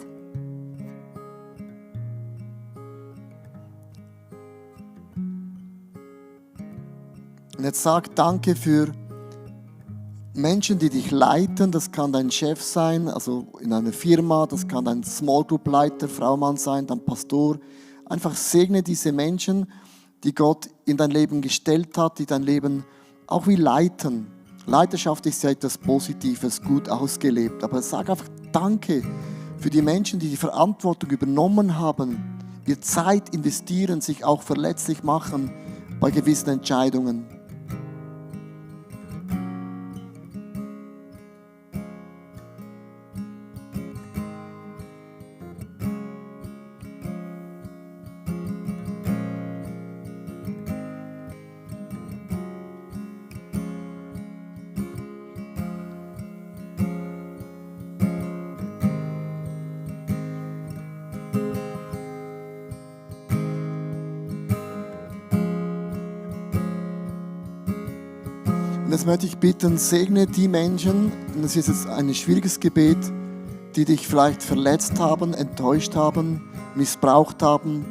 Und jetzt sag Danke für Menschen, die dich leiten. Das kann dein Chef sein, also in einer Firma. Das kann dein Small Group Leiter, Frau, Mann sein, dein Pastor. Einfach segne diese Menschen, die Gott in dein Leben gestellt hat, die dein Leben auch wie leiten. Leiterschaft ist ja etwas Positives, gut ausgelebt. Aber sag einfach Danke für die Menschen, die die Verantwortung übernommen haben, ihr Zeit investieren, sich auch verletzlich machen bei gewissen Entscheidungen. jetzt möchte ich bitten, segne die Menschen, und das ist jetzt ein schwieriges Gebet, die dich vielleicht verletzt haben, enttäuscht haben, missbraucht haben,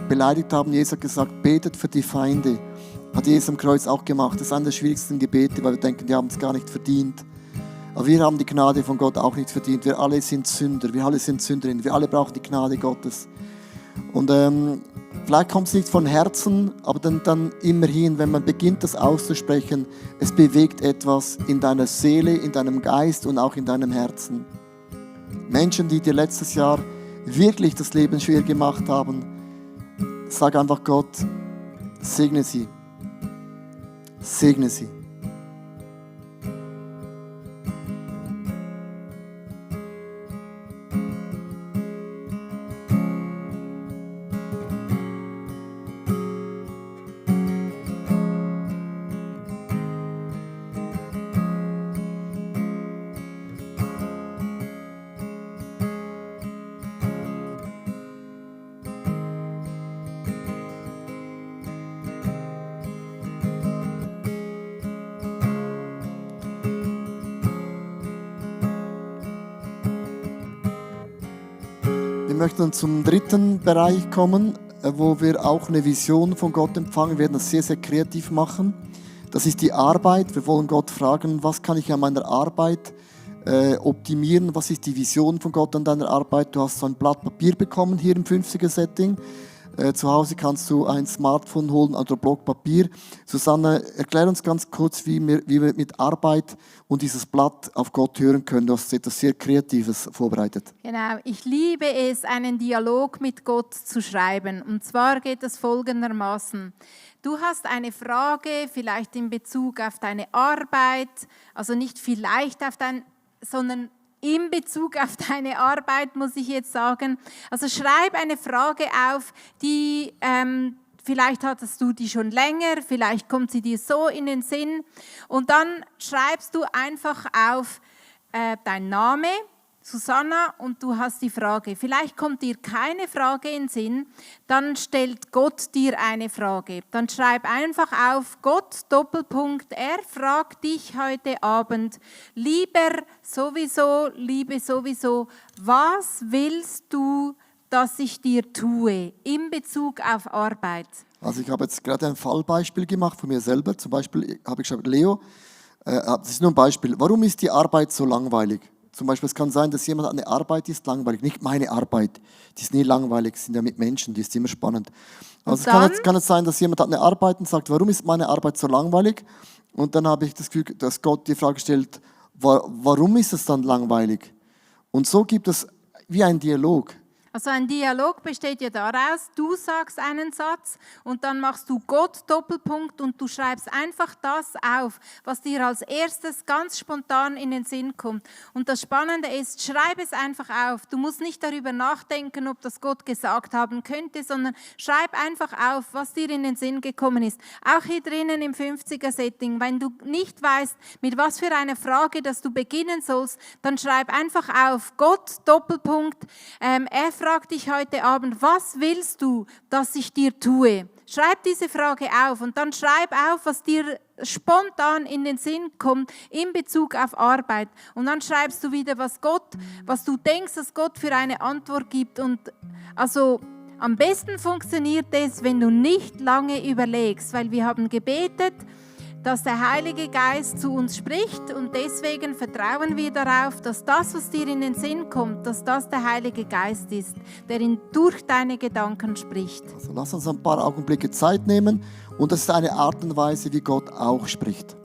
beleidigt haben. Jesus hat gesagt, betet für die Feinde. Hat Jesus am Kreuz auch gemacht. Das ist einer der schwierigsten Gebete, weil wir denken, die haben es gar nicht verdient. Aber wir haben die Gnade von Gott auch nicht verdient. Wir alle sind Sünder, wir alle sind Sünderinnen, wir alle brauchen die Gnade Gottes. Und vielleicht kommt es nicht von Herzen, aber dann immerhin, wenn man beginnt, das auszusprechen, es bewegt etwas in deiner Seele, in deinem Geist und auch in deinem Herzen. Menschen, die dir letztes Jahr wirklich das Leben schwer gemacht haben, sag einfach Gott, segne sie. Segne sie. Wir möchten zum dritten Bereich kommen, wo wir auch eine Vision von Gott empfangen. Wir werden das sehr, sehr kreativ machen. Das ist die Arbeit. Wir wollen Gott fragen, was kann ich an meiner Arbeit optimieren? Was ist die Vision von Gott an deiner Arbeit? Du hast so ein Blatt Papier bekommen hier im 50er-Setting. Zu Hause kannst du ein Smartphone holen oder Block Papier. Susanne, erklär uns ganz kurz, wie wir mit Arbeit und dieses Blatt auf Gott hören können. Du hast etwas sehr Kreatives vorbereitet. Genau, ich liebe es, einen Dialog mit Gott zu schreiben. Und zwar geht es folgendermaßen. Du hast eine Frage, vielleicht in Bezug auf deine Arbeit, also nicht vielleicht auf sondern in Bezug auf deine Arbeit, muss ich jetzt sagen. Also schreib eine Frage auf, die vielleicht hattest du die schon länger, vielleicht kommt sie dir so in den Sinn. Und dann schreibst du einfach auf deinen Namen, Susanna, und du hast die Frage. Vielleicht kommt dir keine Frage in den Sinn, dann stellt Gott dir eine Frage. Dann schreib einfach auf, Gott, Doppelpunkt, er fragt dich heute Abend, liebe sowieso, was willst du, dass ich dir tue in Bezug auf Arbeit? Also ich habe jetzt gerade ein Fallbeispiel gemacht von mir selber. Zum Beispiel habe ich gesagt, Leo, das ist nur ein Beispiel, warum ist die Arbeit so langweilig? Zum Beispiel, es kann sein, dass jemand hat eine Arbeit, die ist langweilig. Nicht meine Arbeit, die ist nie langweilig, sind ja mit Menschen, die ist immer spannend. Also es kann jetzt sein, dass jemand hat eine Arbeit und sagt, warum ist meine Arbeit so langweilig? Und dann habe ich das Gefühl, dass Gott die Frage stellt, warum ist es dann langweilig? Und so gibt es wie ein Dialog. Also ein Dialog besteht ja daraus, du sagst einen Satz und dann machst du Gott Doppelpunkt und du schreibst einfach das auf, was dir als erstes ganz spontan in den Sinn kommt. Und das Spannende ist, schreib es einfach auf. Du musst nicht darüber nachdenken, ob das Gott gesagt haben könnte, sondern schreib einfach auf, was dir in den Sinn gekommen ist. Auch hier drinnen im 50er-Setting, wenn du nicht weißt, mit was für einer Frage, dass du beginnen sollst, dann schreib einfach auf, Gott Doppelpunkt, er fragt dich heute Abend, was willst du, dass ich dir tue? Schreib diese Frage auf und dann schreib auf, was dir spontan in den Sinn kommt in Bezug auf Arbeit. Und dann schreibst du wieder, was du denkst, dass Gott für eine Antwort gibt. Und also am besten funktioniert es, wenn du nicht lange überlegst, weil wir haben gebetet, dass der Heilige Geist zu uns spricht und deswegen vertrauen wir darauf, dass das, was dir in den Sinn kommt, dass das der Heilige Geist ist, der durch deine Gedanken spricht. Also lass uns ein paar Augenblicke Zeit nehmen und das ist eine Art und Weise, wie Gott auch spricht.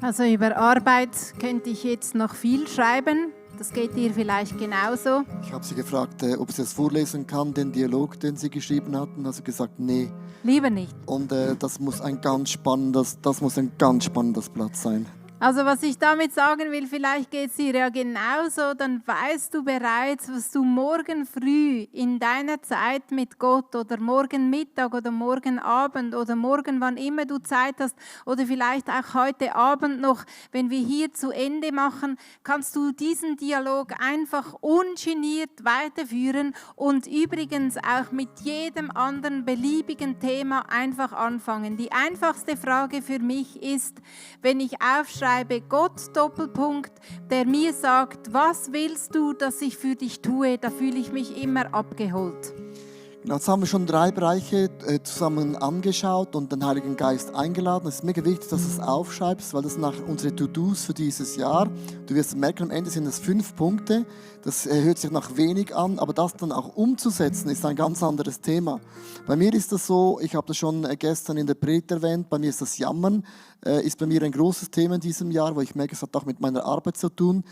Also über Arbeit könnte ich jetzt noch viel schreiben. Das geht dir vielleicht genauso. Ich habe sie gefragt, ob sie das vorlesen kann, den Dialog, den sie geschrieben hatten. Also gesagt, nee. Lieber nicht. Und das muss ein ganz spannendes Platz sein. Also was ich damit sagen will, vielleicht geht es dir ja genauso, dann weißt du bereits, was du morgen früh in deiner Zeit mit Gott oder morgen Mittag oder morgen Abend oder morgen, wann immer du Zeit hast oder vielleicht auch heute Abend noch, wenn wir hier zu Ende machen, kannst du diesen Dialog einfach ungeniert weiterführen und übrigens auch mit jedem anderen beliebigen Thema einfach anfangen. Die einfachste Frage für mich ist, wenn ich aufschreibe, Gott, Doppelpunkt, der mir sagt, was willst du, dass ich für dich tue, da fühle ich mich immer abgeholt. Genau, jetzt haben wir schon 3 Bereiche zusammen angeschaut und den Heiligen Geist eingeladen. Es ist mega wichtig, dass du es aufschreibst, weil das sind unsere To-Dos für dieses Jahr. Du wirst merken, am Ende sind es 5 Punkte. Das hört sich nach wenig an, aber das dann auch umzusetzen, ist ein ganz anderes Thema. Bei mir ist das so, ich habe das schon gestern in der Predigt erwähnt, bei mir ist das Jammern, ist bei mir ein großes Thema in diesem Jahr, wo ich merke, es hat auch mit meiner Arbeit zu tun,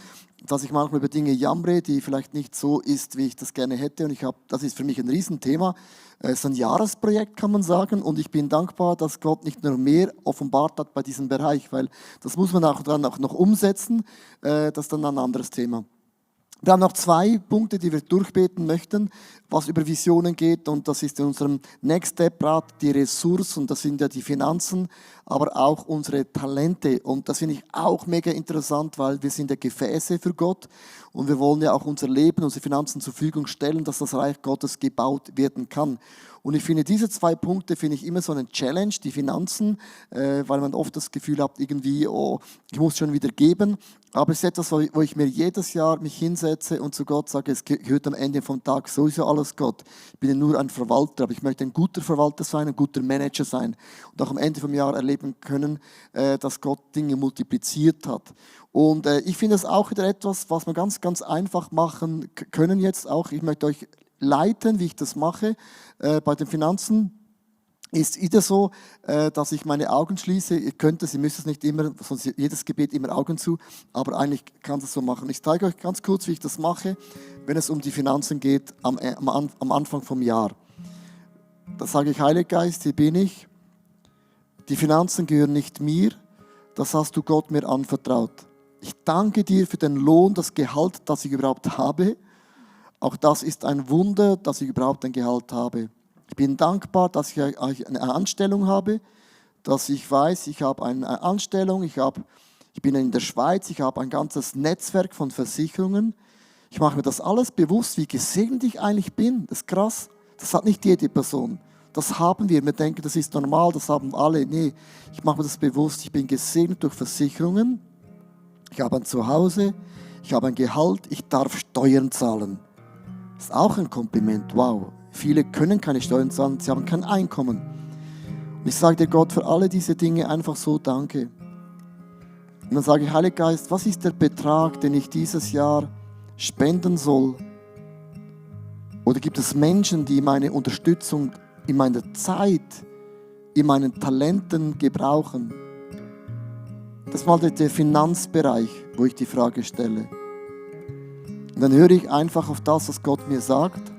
dass ich manchmal über Dinge jammere, die vielleicht nicht so ist, wie ich das gerne hätte. Und das ist für mich ein Riesenthema. Es ist ein Jahresprojekt, kann man sagen. Und ich bin dankbar, dass Gott nicht nur mehr offenbart hat bei diesem Bereich, weil das muss man auch dann auch noch umsetzen. Das ist dann ein anderes Thema. Wir haben noch 2 Punkte, die wir durchbeten möchten, was über Visionen geht. Und das ist in unserem Next Step Rat die Ressourcen, das sind ja die Finanzen, aber auch unsere Talente. Und das finde ich auch mega interessant, weil wir sind ja Gefäße für Gott und wir wollen ja auch unser Leben, unsere Finanzen zur Verfügung stellen, dass das Reich Gottes gebaut werden kann. Und ich finde, diese 2 Punkte finde ich immer so eine Challenge, die Finanzen, weil man oft das Gefühl hat, irgendwie, oh, ich muss schon wieder geben. Aber es ist etwas, wo ich mir jedes Jahr mich hinsetze und zu Gott sage, es gehört am Ende vom Tag sowieso alles Gott. Ich bin ja nur ein Verwalter, aber ich möchte ein guter Verwalter sein, ein guter Manager sein. Und auch am Ende vom Jahr erleben können, dass Gott Dinge multipliziert hat. Und ich finde es auch wieder etwas, was wir ganz, ganz einfach machen können jetzt auch. Ich möchte euch leiten, wie ich das mache. Bei den Finanzen ist wieder so, dass ich meine Augen schließe. Ihr könnt es, ihr müsst es nicht immer, sonst jedes Gebet immer Augen zu, aber eigentlich kann es so machen. Ich zeige euch ganz kurz, wie ich das mache, wenn es um die Finanzen geht am Anfang vom Jahr. Da sage ich, Heiliger Geist, hier bin ich. Die Finanzen gehören nicht mir, das hast du Gott mir anvertraut. Ich danke dir für den Lohn, das Gehalt, das ich überhaupt habe. Auch das ist ein Wunder, dass ich überhaupt ein Gehalt habe. Ich bin dankbar, dass ich eine Anstellung habe, dass ich weiß, ich habe eine Anstellung, ich bin in der Schweiz, ich habe ein ganzes Netzwerk von Versicherungen. Ich mache mir das alles bewusst, wie gesegnet ich eigentlich bin. Das ist krass, das hat nicht jede Person. Das haben wir. Wir denken, das ist normal, das haben alle. Nee, ich mache mir das bewusst. Ich bin gesegnet durch Versicherungen. Ich habe ein Zuhause, ich habe ein Gehalt, ich darf Steuern zahlen. Das ist auch ein Kompliment. Wow. Viele können keine Steuern zahlen, sie haben kein Einkommen. Und ich sage dir Gott für alle diese Dinge einfach so Danke. Und dann sage ich, Heiliger Geist, was ist der Betrag, den ich dieses Jahr spenden soll? Oder gibt es Menschen, die meine Unterstützung in meiner Zeit, in meinen Talenten gebrauchen? Das ist mal der Finanzbereich, wo ich die Frage stelle. Und dann höre ich einfach auf das, was Gott mir sagt.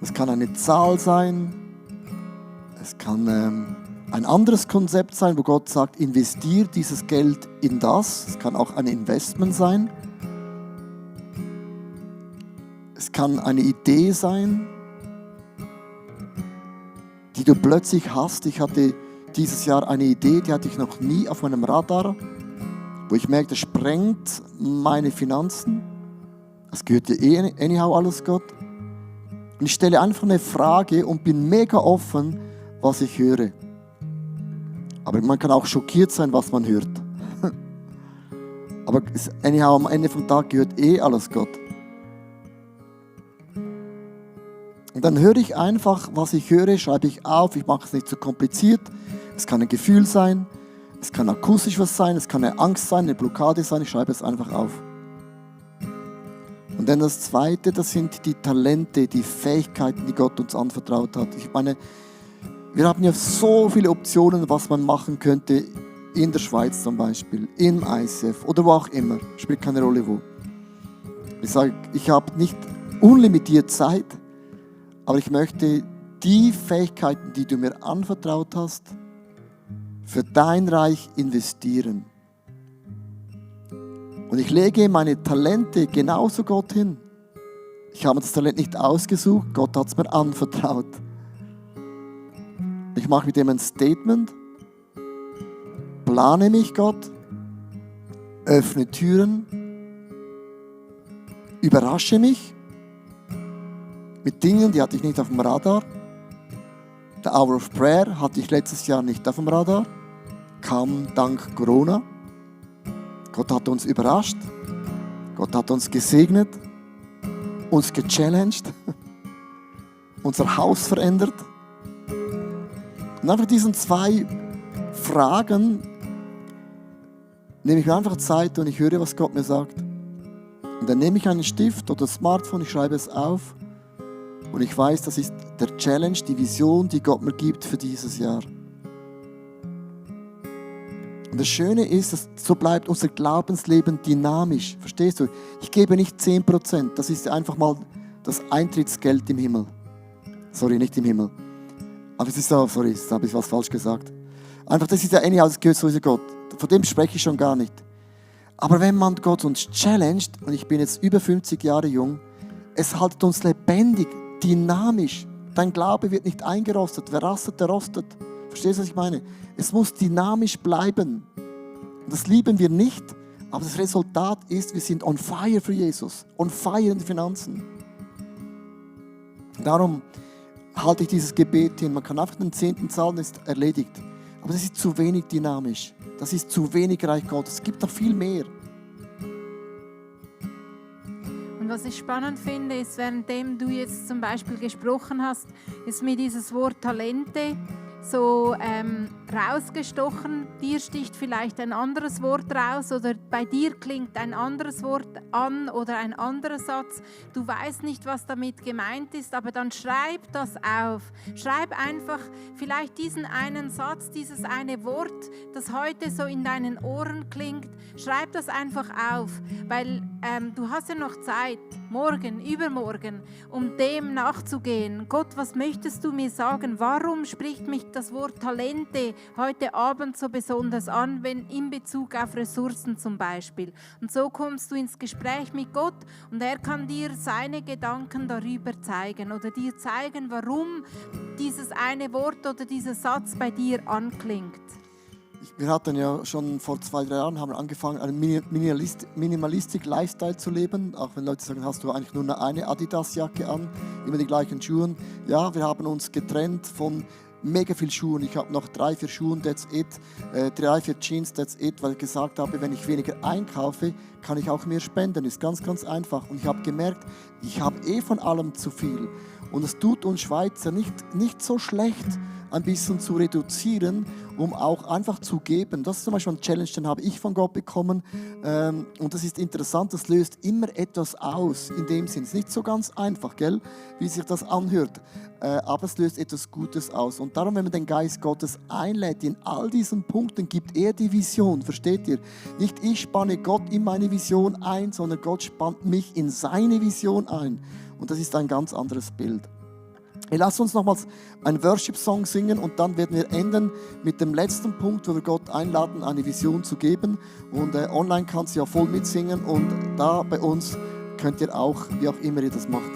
Es kann eine Zahl sein, es kann ein anderes Konzept sein, wo Gott sagt, investiere dieses Geld in das. Es kann auch ein Investment sein. Es kann eine Idee sein, die du plötzlich hast. Ich hatte dieses Jahr eine Idee, die hatte ich noch nie auf meinem Radar, wo ich merkte, das sprengt meine Finanzen. Es gehört dir anyhow alles Gott. Und ich stelle einfach eine Frage und bin mega offen, was ich höre. Aber man kann auch schockiert sein, was man hört. Aber anyhow, am Ende vom Tag gehört alles Gott. Und dann höre ich einfach, was ich höre, schreibe ich auf. Ich mache es nicht zu kompliziert. Es kann ein Gefühl sein, es kann akustisch was sein, es kann eine Angst sein, eine Blockade sein. Ich schreibe es einfach auf. Und dann das Zweite, das sind die Talente, die Fähigkeiten, die Gott uns anvertraut hat. Ich meine, wir haben ja so viele Optionen, was man machen könnte in der Schweiz zum Beispiel, im ICF oder wo auch immer, spielt keine Rolle wo. Ich sage, ich habe nicht unlimitiert Zeit, aber ich möchte die Fähigkeiten, die du mir anvertraut hast, für dein Reich investieren. Und ich lege meine Talente genauso Gott hin. Ich habe das Talent nicht ausgesucht, Gott hat es mir anvertraut. Ich mache mit dem ein Statement, plane mich Gott, öffne Türen, überrasche mich mit Dingen, die hatte ich nicht auf dem Radar. The Hour of Prayer hatte ich letztes Jahr nicht auf dem Radar, kam dank Corona. Gott hat uns überrascht, Gott hat uns gesegnet, uns gechallenged, unser Haus verändert. Und einfach diesen 2 Fragen nehme ich mir einfach Zeit und ich höre, was Gott mir sagt. Und dann nehme ich einen Stift oder das Smartphone, ich schreibe es auf und ich weiß, das ist der Challenge, die Vision, die Gott mir gibt für dieses Jahr. Und das Schöne ist, dass so bleibt unser Glaubensleben dynamisch. Verstehst du? Ich gebe nicht 10%, das ist einfach mal das Eintrittsgeld im Himmel. Sorry, nicht im Himmel. Aber es ist so, sorry, jetzt habe ich was falsch gesagt. Einfach, das ist ja anyhow, das gehört sowieso Gott. Von dem spreche ich schon gar nicht. Aber wenn man Gott uns challenged, und ich bin jetzt über 50 Jahre jung, es haltet uns lebendig, dynamisch. Dein Glaube wird nicht eingerostet. Wer rastet, der rostet. Verstehst du, was ich meine? Es muss dynamisch bleiben. Und das lieben wir nicht, aber das Resultat ist, wir sind on fire für Jesus. On fire in den Finanzen. Darum halte ich dieses Gebet hin. Man kann einfach den 10. zahlen, das ist erledigt. Aber das ist zu wenig dynamisch. Das ist zu wenig Reich Gottes. Es gibt noch viel mehr. Und was ich spannend finde, ist, währenddem du jetzt zum Beispiel gesprochen hast, ist mir dieses Wort Talente so rausgestochen. Dir sticht vielleicht ein anderes Wort raus oder bei dir klingt ein anderes Wort an oder ein anderer Satz. Du weißt nicht, was damit gemeint ist, aber dann schreib das auf. Schreib einfach vielleicht diesen einen Satz, dieses eine Wort, das heute so in deinen Ohren klingt. Schreib das einfach auf, weil du hast ja noch Zeit, morgen, übermorgen, um dem nachzugehen. Gott, was möchtest du mir sagen? Warum spricht mich das Wort Talente heute Abend so besonders an, wenn in Bezug auf Ressourcen zum Beispiel? Und so kommst du ins Gespräch mit Gott und er kann dir seine Gedanken darüber zeigen oder dir zeigen, warum dieses eine Wort oder dieser Satz bei dir anklingt. Wir hatten ja schon vor 2-3 Jahren haben angefangen, einen Minimalistik-Lifestyle zu leben. Auch wenn Leute sagen, hast du eigentlich nur eine Adidas-Jacke an, immer die gleichen Schuhe. Ja, wir haben uns getrennt von mega viel Schuhen. Ich habe noch 3-4 Schuhe, that's it. 3-4 Jeans, that's it. Weil ich gesagt habe, wenn ich weniger einkaufe, kann ich auch mehr spenden. Ist ganz, ganz einfach. Und ich habe gemerkt, ich habe von allem zu viel. Und es tut uns Schweizer nicht so schlecht, ein bisschen zu reduzieren, um auch einfach zu geben. Das ist zum Beispiel ein Challenge, den habe ich von Gott bekommen. Und das ist interessant, das löst immer etwas aus in dem Sinn. Es ist nicht so ganz einfach, gell, wie sich das anhört. Aber es löst etwas Gutes aus. Und darum, wenn man den Geist Gottes einlädt, in all diesen Punkten gibt er die Vision, versteht ihr? Nicht ich spanne Gott in meine Vision ein, sondern Gott spannt mich in seine Vision ein. Und das ist ein ganz anderes Bild. Lass uns nochmals einen Worship-Song singen und dann werden wir enden mit dem letzten Punkt, wo wir Gott einladen, eine Vision zu geben. Und online kannst du ja voll mitsingen und da bei uns könnt ihr auch, wie auch immer ihr das macht.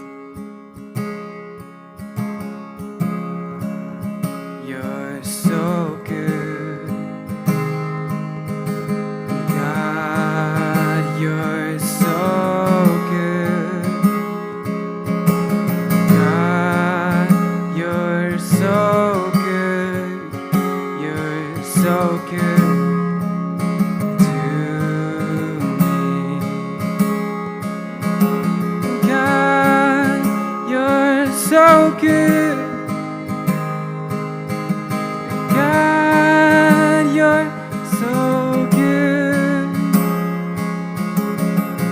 You're so good, God, you're so good, God, you're so good, you're so good to me, God, you're so good. God, you're so good.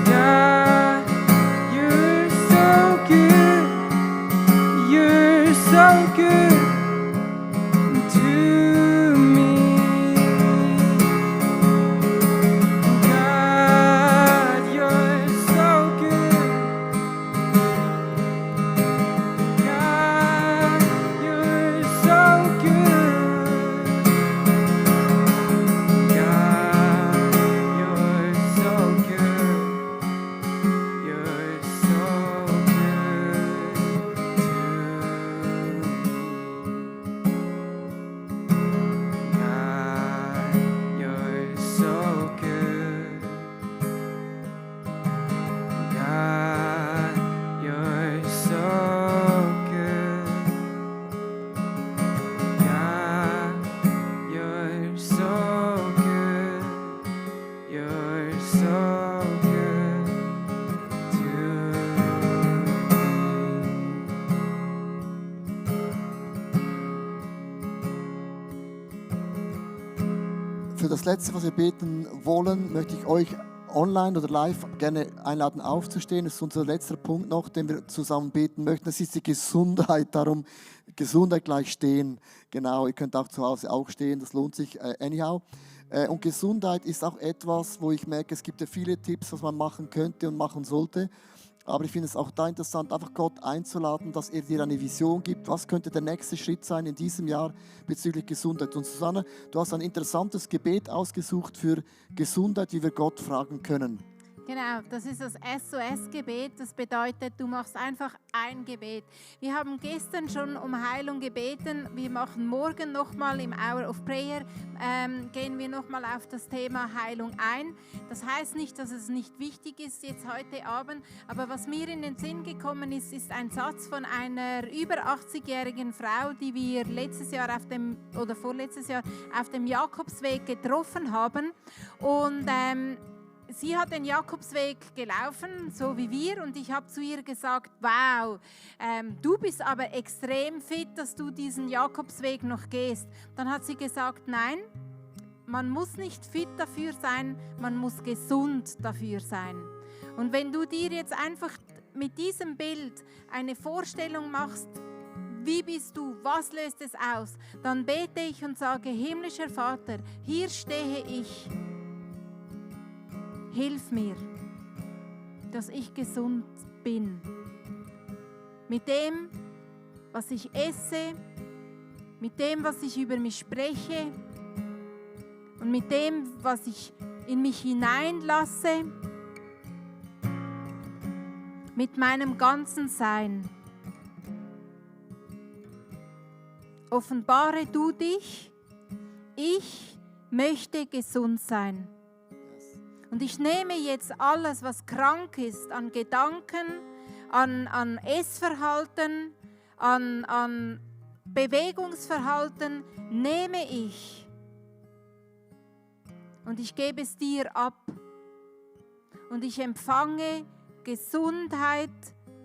God, you're so good. You're so good to me. You're so good to me. Für das Letzte, was wir beten wollen, möchte ich euch online oder live gerne einladen, aufzustehen. Das ist unser letzter Punkt noch, den wir zusammen beten möchten. Das ist die Gesundheit. Darum Gesundheit gleich stehen. Genau, ihr könnt auch zu Hause auch stehen. Das lohnt sich anyhow. Und Gesundheit ist auch etwas, wo ich merke, es gibt ja viele Tipps, was man machen könnte und machen sollte. Aber ich finde es auch da interessant, einfach Gott einzuladen, dass er dir eine Vision gibt. Was könnte der nächste Schritt sein in diesem Jahr bezüglich Gesundheit? Und Susanne, du hast ein interessantes Gebet ausgesucht für Gesundheit, wie wir Gott fragen können. Genau, das ist das SOS-Gebet. Das bedeutet, du machst einfach ein Gebet. Wir haben gestern schon um Heilung gebeten. Wir machen morgen nochmal im Hour of Prayer, gehen wir nochmal auf das Thema Heilung ein. Das heißt nicht, dass es nicht wichtig ist jetzt heute Abend, aber was mir in den Sinn gekommen ist, ist ein Satz von einer über 80-jährigen Frau, die wir letztes Jahr vorletztes Jahr auf dem Jakobsweg getroffen haben. Und sie hat den Jakobsweg gelaufen, so wie wir, und ich habe zu ihr gesagt, wow, du bist aber extrem fit, dass du diesen Jakobsweg noch gehst. Dann hat sie gesagt, nein, man muss nicht fit dafür sein, man muss gesund dafür sein. Und wenn du dir jetzt einfach mit diesem Bild eine Vorstellung machst, wie bist du, was löst es aus, dann bete ich und sage, himmlischer Vater, hier stehe ich. Hilf mir, dass ich gesund bin. Mit dem, was ich esse, mit dem, was ich über mich spreche und mit dem, was ich in mich hineinlasse, mit meinem ganzen Sein. Offenbare du dich, ich möchte gesund sein. Und ich nehme jetzt alles, was krank ist, an Gedanken, an Essverhalten, an Bewegungsverhalten, nehme ich. Und ich gebe es dir ab. Und ich empfange Gesundheit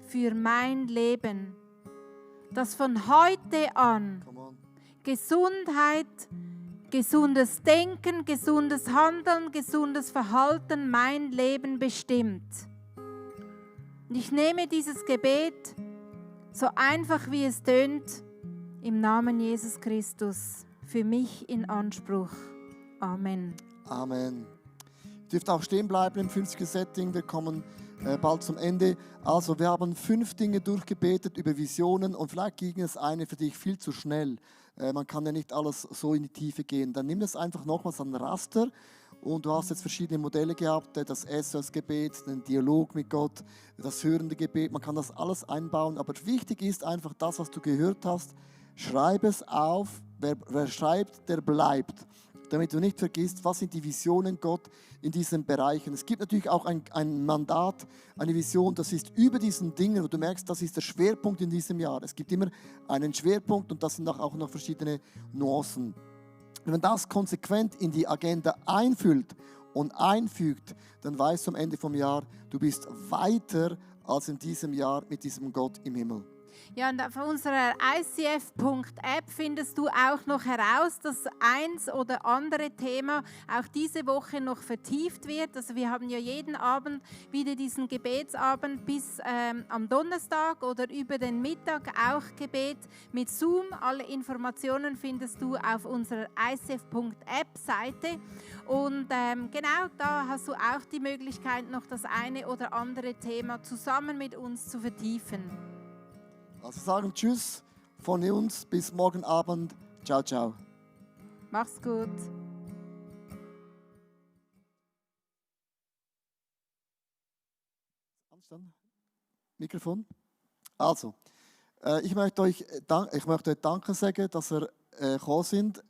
für mein Leben. Dass von heute an Gesundheit, gesundes Denken, gesundes Handeln, gesundes Verhalten mein Leben bestimmt. Und ich nehme dieses Gebet, so einfach wie es tönt, im Namen Jesus Christus, für mich in Anspruch. Amen. Amen. Ihr dürft auch stehen bleiben im 50er-Setting. Wir kommen bald zum Ende. Also, wir haben 5 Dinge durchgebetet über Visionen und vielleicht ging es eine für dich viel zu schnell. Man kann ja nicht alles so in die Tiefe gehen. Dann nimm das einfach nochmals an Raster und du hast jetzt verschiedene Modelle gehabt, das SOS-Gebet, den Dialog mit Gott, das hörende Gebet. Man kann das alles einbauen, aber wichtig ist einfach das, was du gehört hast. Schreib es auf. Wer schreibt, der bleibt. Damit du nicht vergisst, was sind die Visionen Gott in diesen Bereichen. Es gibt natürlich auch ein Mandat, eine Vision, das ist über diesen Dingen, wo du merkst, das ist der Schwerpunkt in diesem Jahr. Es gibt immer einen Schwerpunkt und das sind auch noch verschiedene Nuancen. Wenn man das konsequent in die Agenda einfüllt und einfügt, dann weißt du am Ende vom Jahr, du bist weiter als in diesem Jahr mit diesem Gott im Himmel. Ja, und auf unserer ICF.app findest du auch noch heraus, dass eins oder andere Thema auch diese Woche noch vertieft wird. Also wir haben ja jeden Abend wieder diesen Gebetsabend bis am Donnerstag oder über den Mittag auch Gebet mit Zoom. Alle Informationen findest du auf unserer ICF.app-Seite. Und genau da hast du auch die Möglichkeit, noch das eine oder andere Thema zusammen mit uns zu vertiefen. Also sagen Tschüss von uns bis morgen Abend. Ciao, ciao. Mach's gut. Mikrofon. Also, ich möchte euch Danke sagen, dass ihr gekommen sind.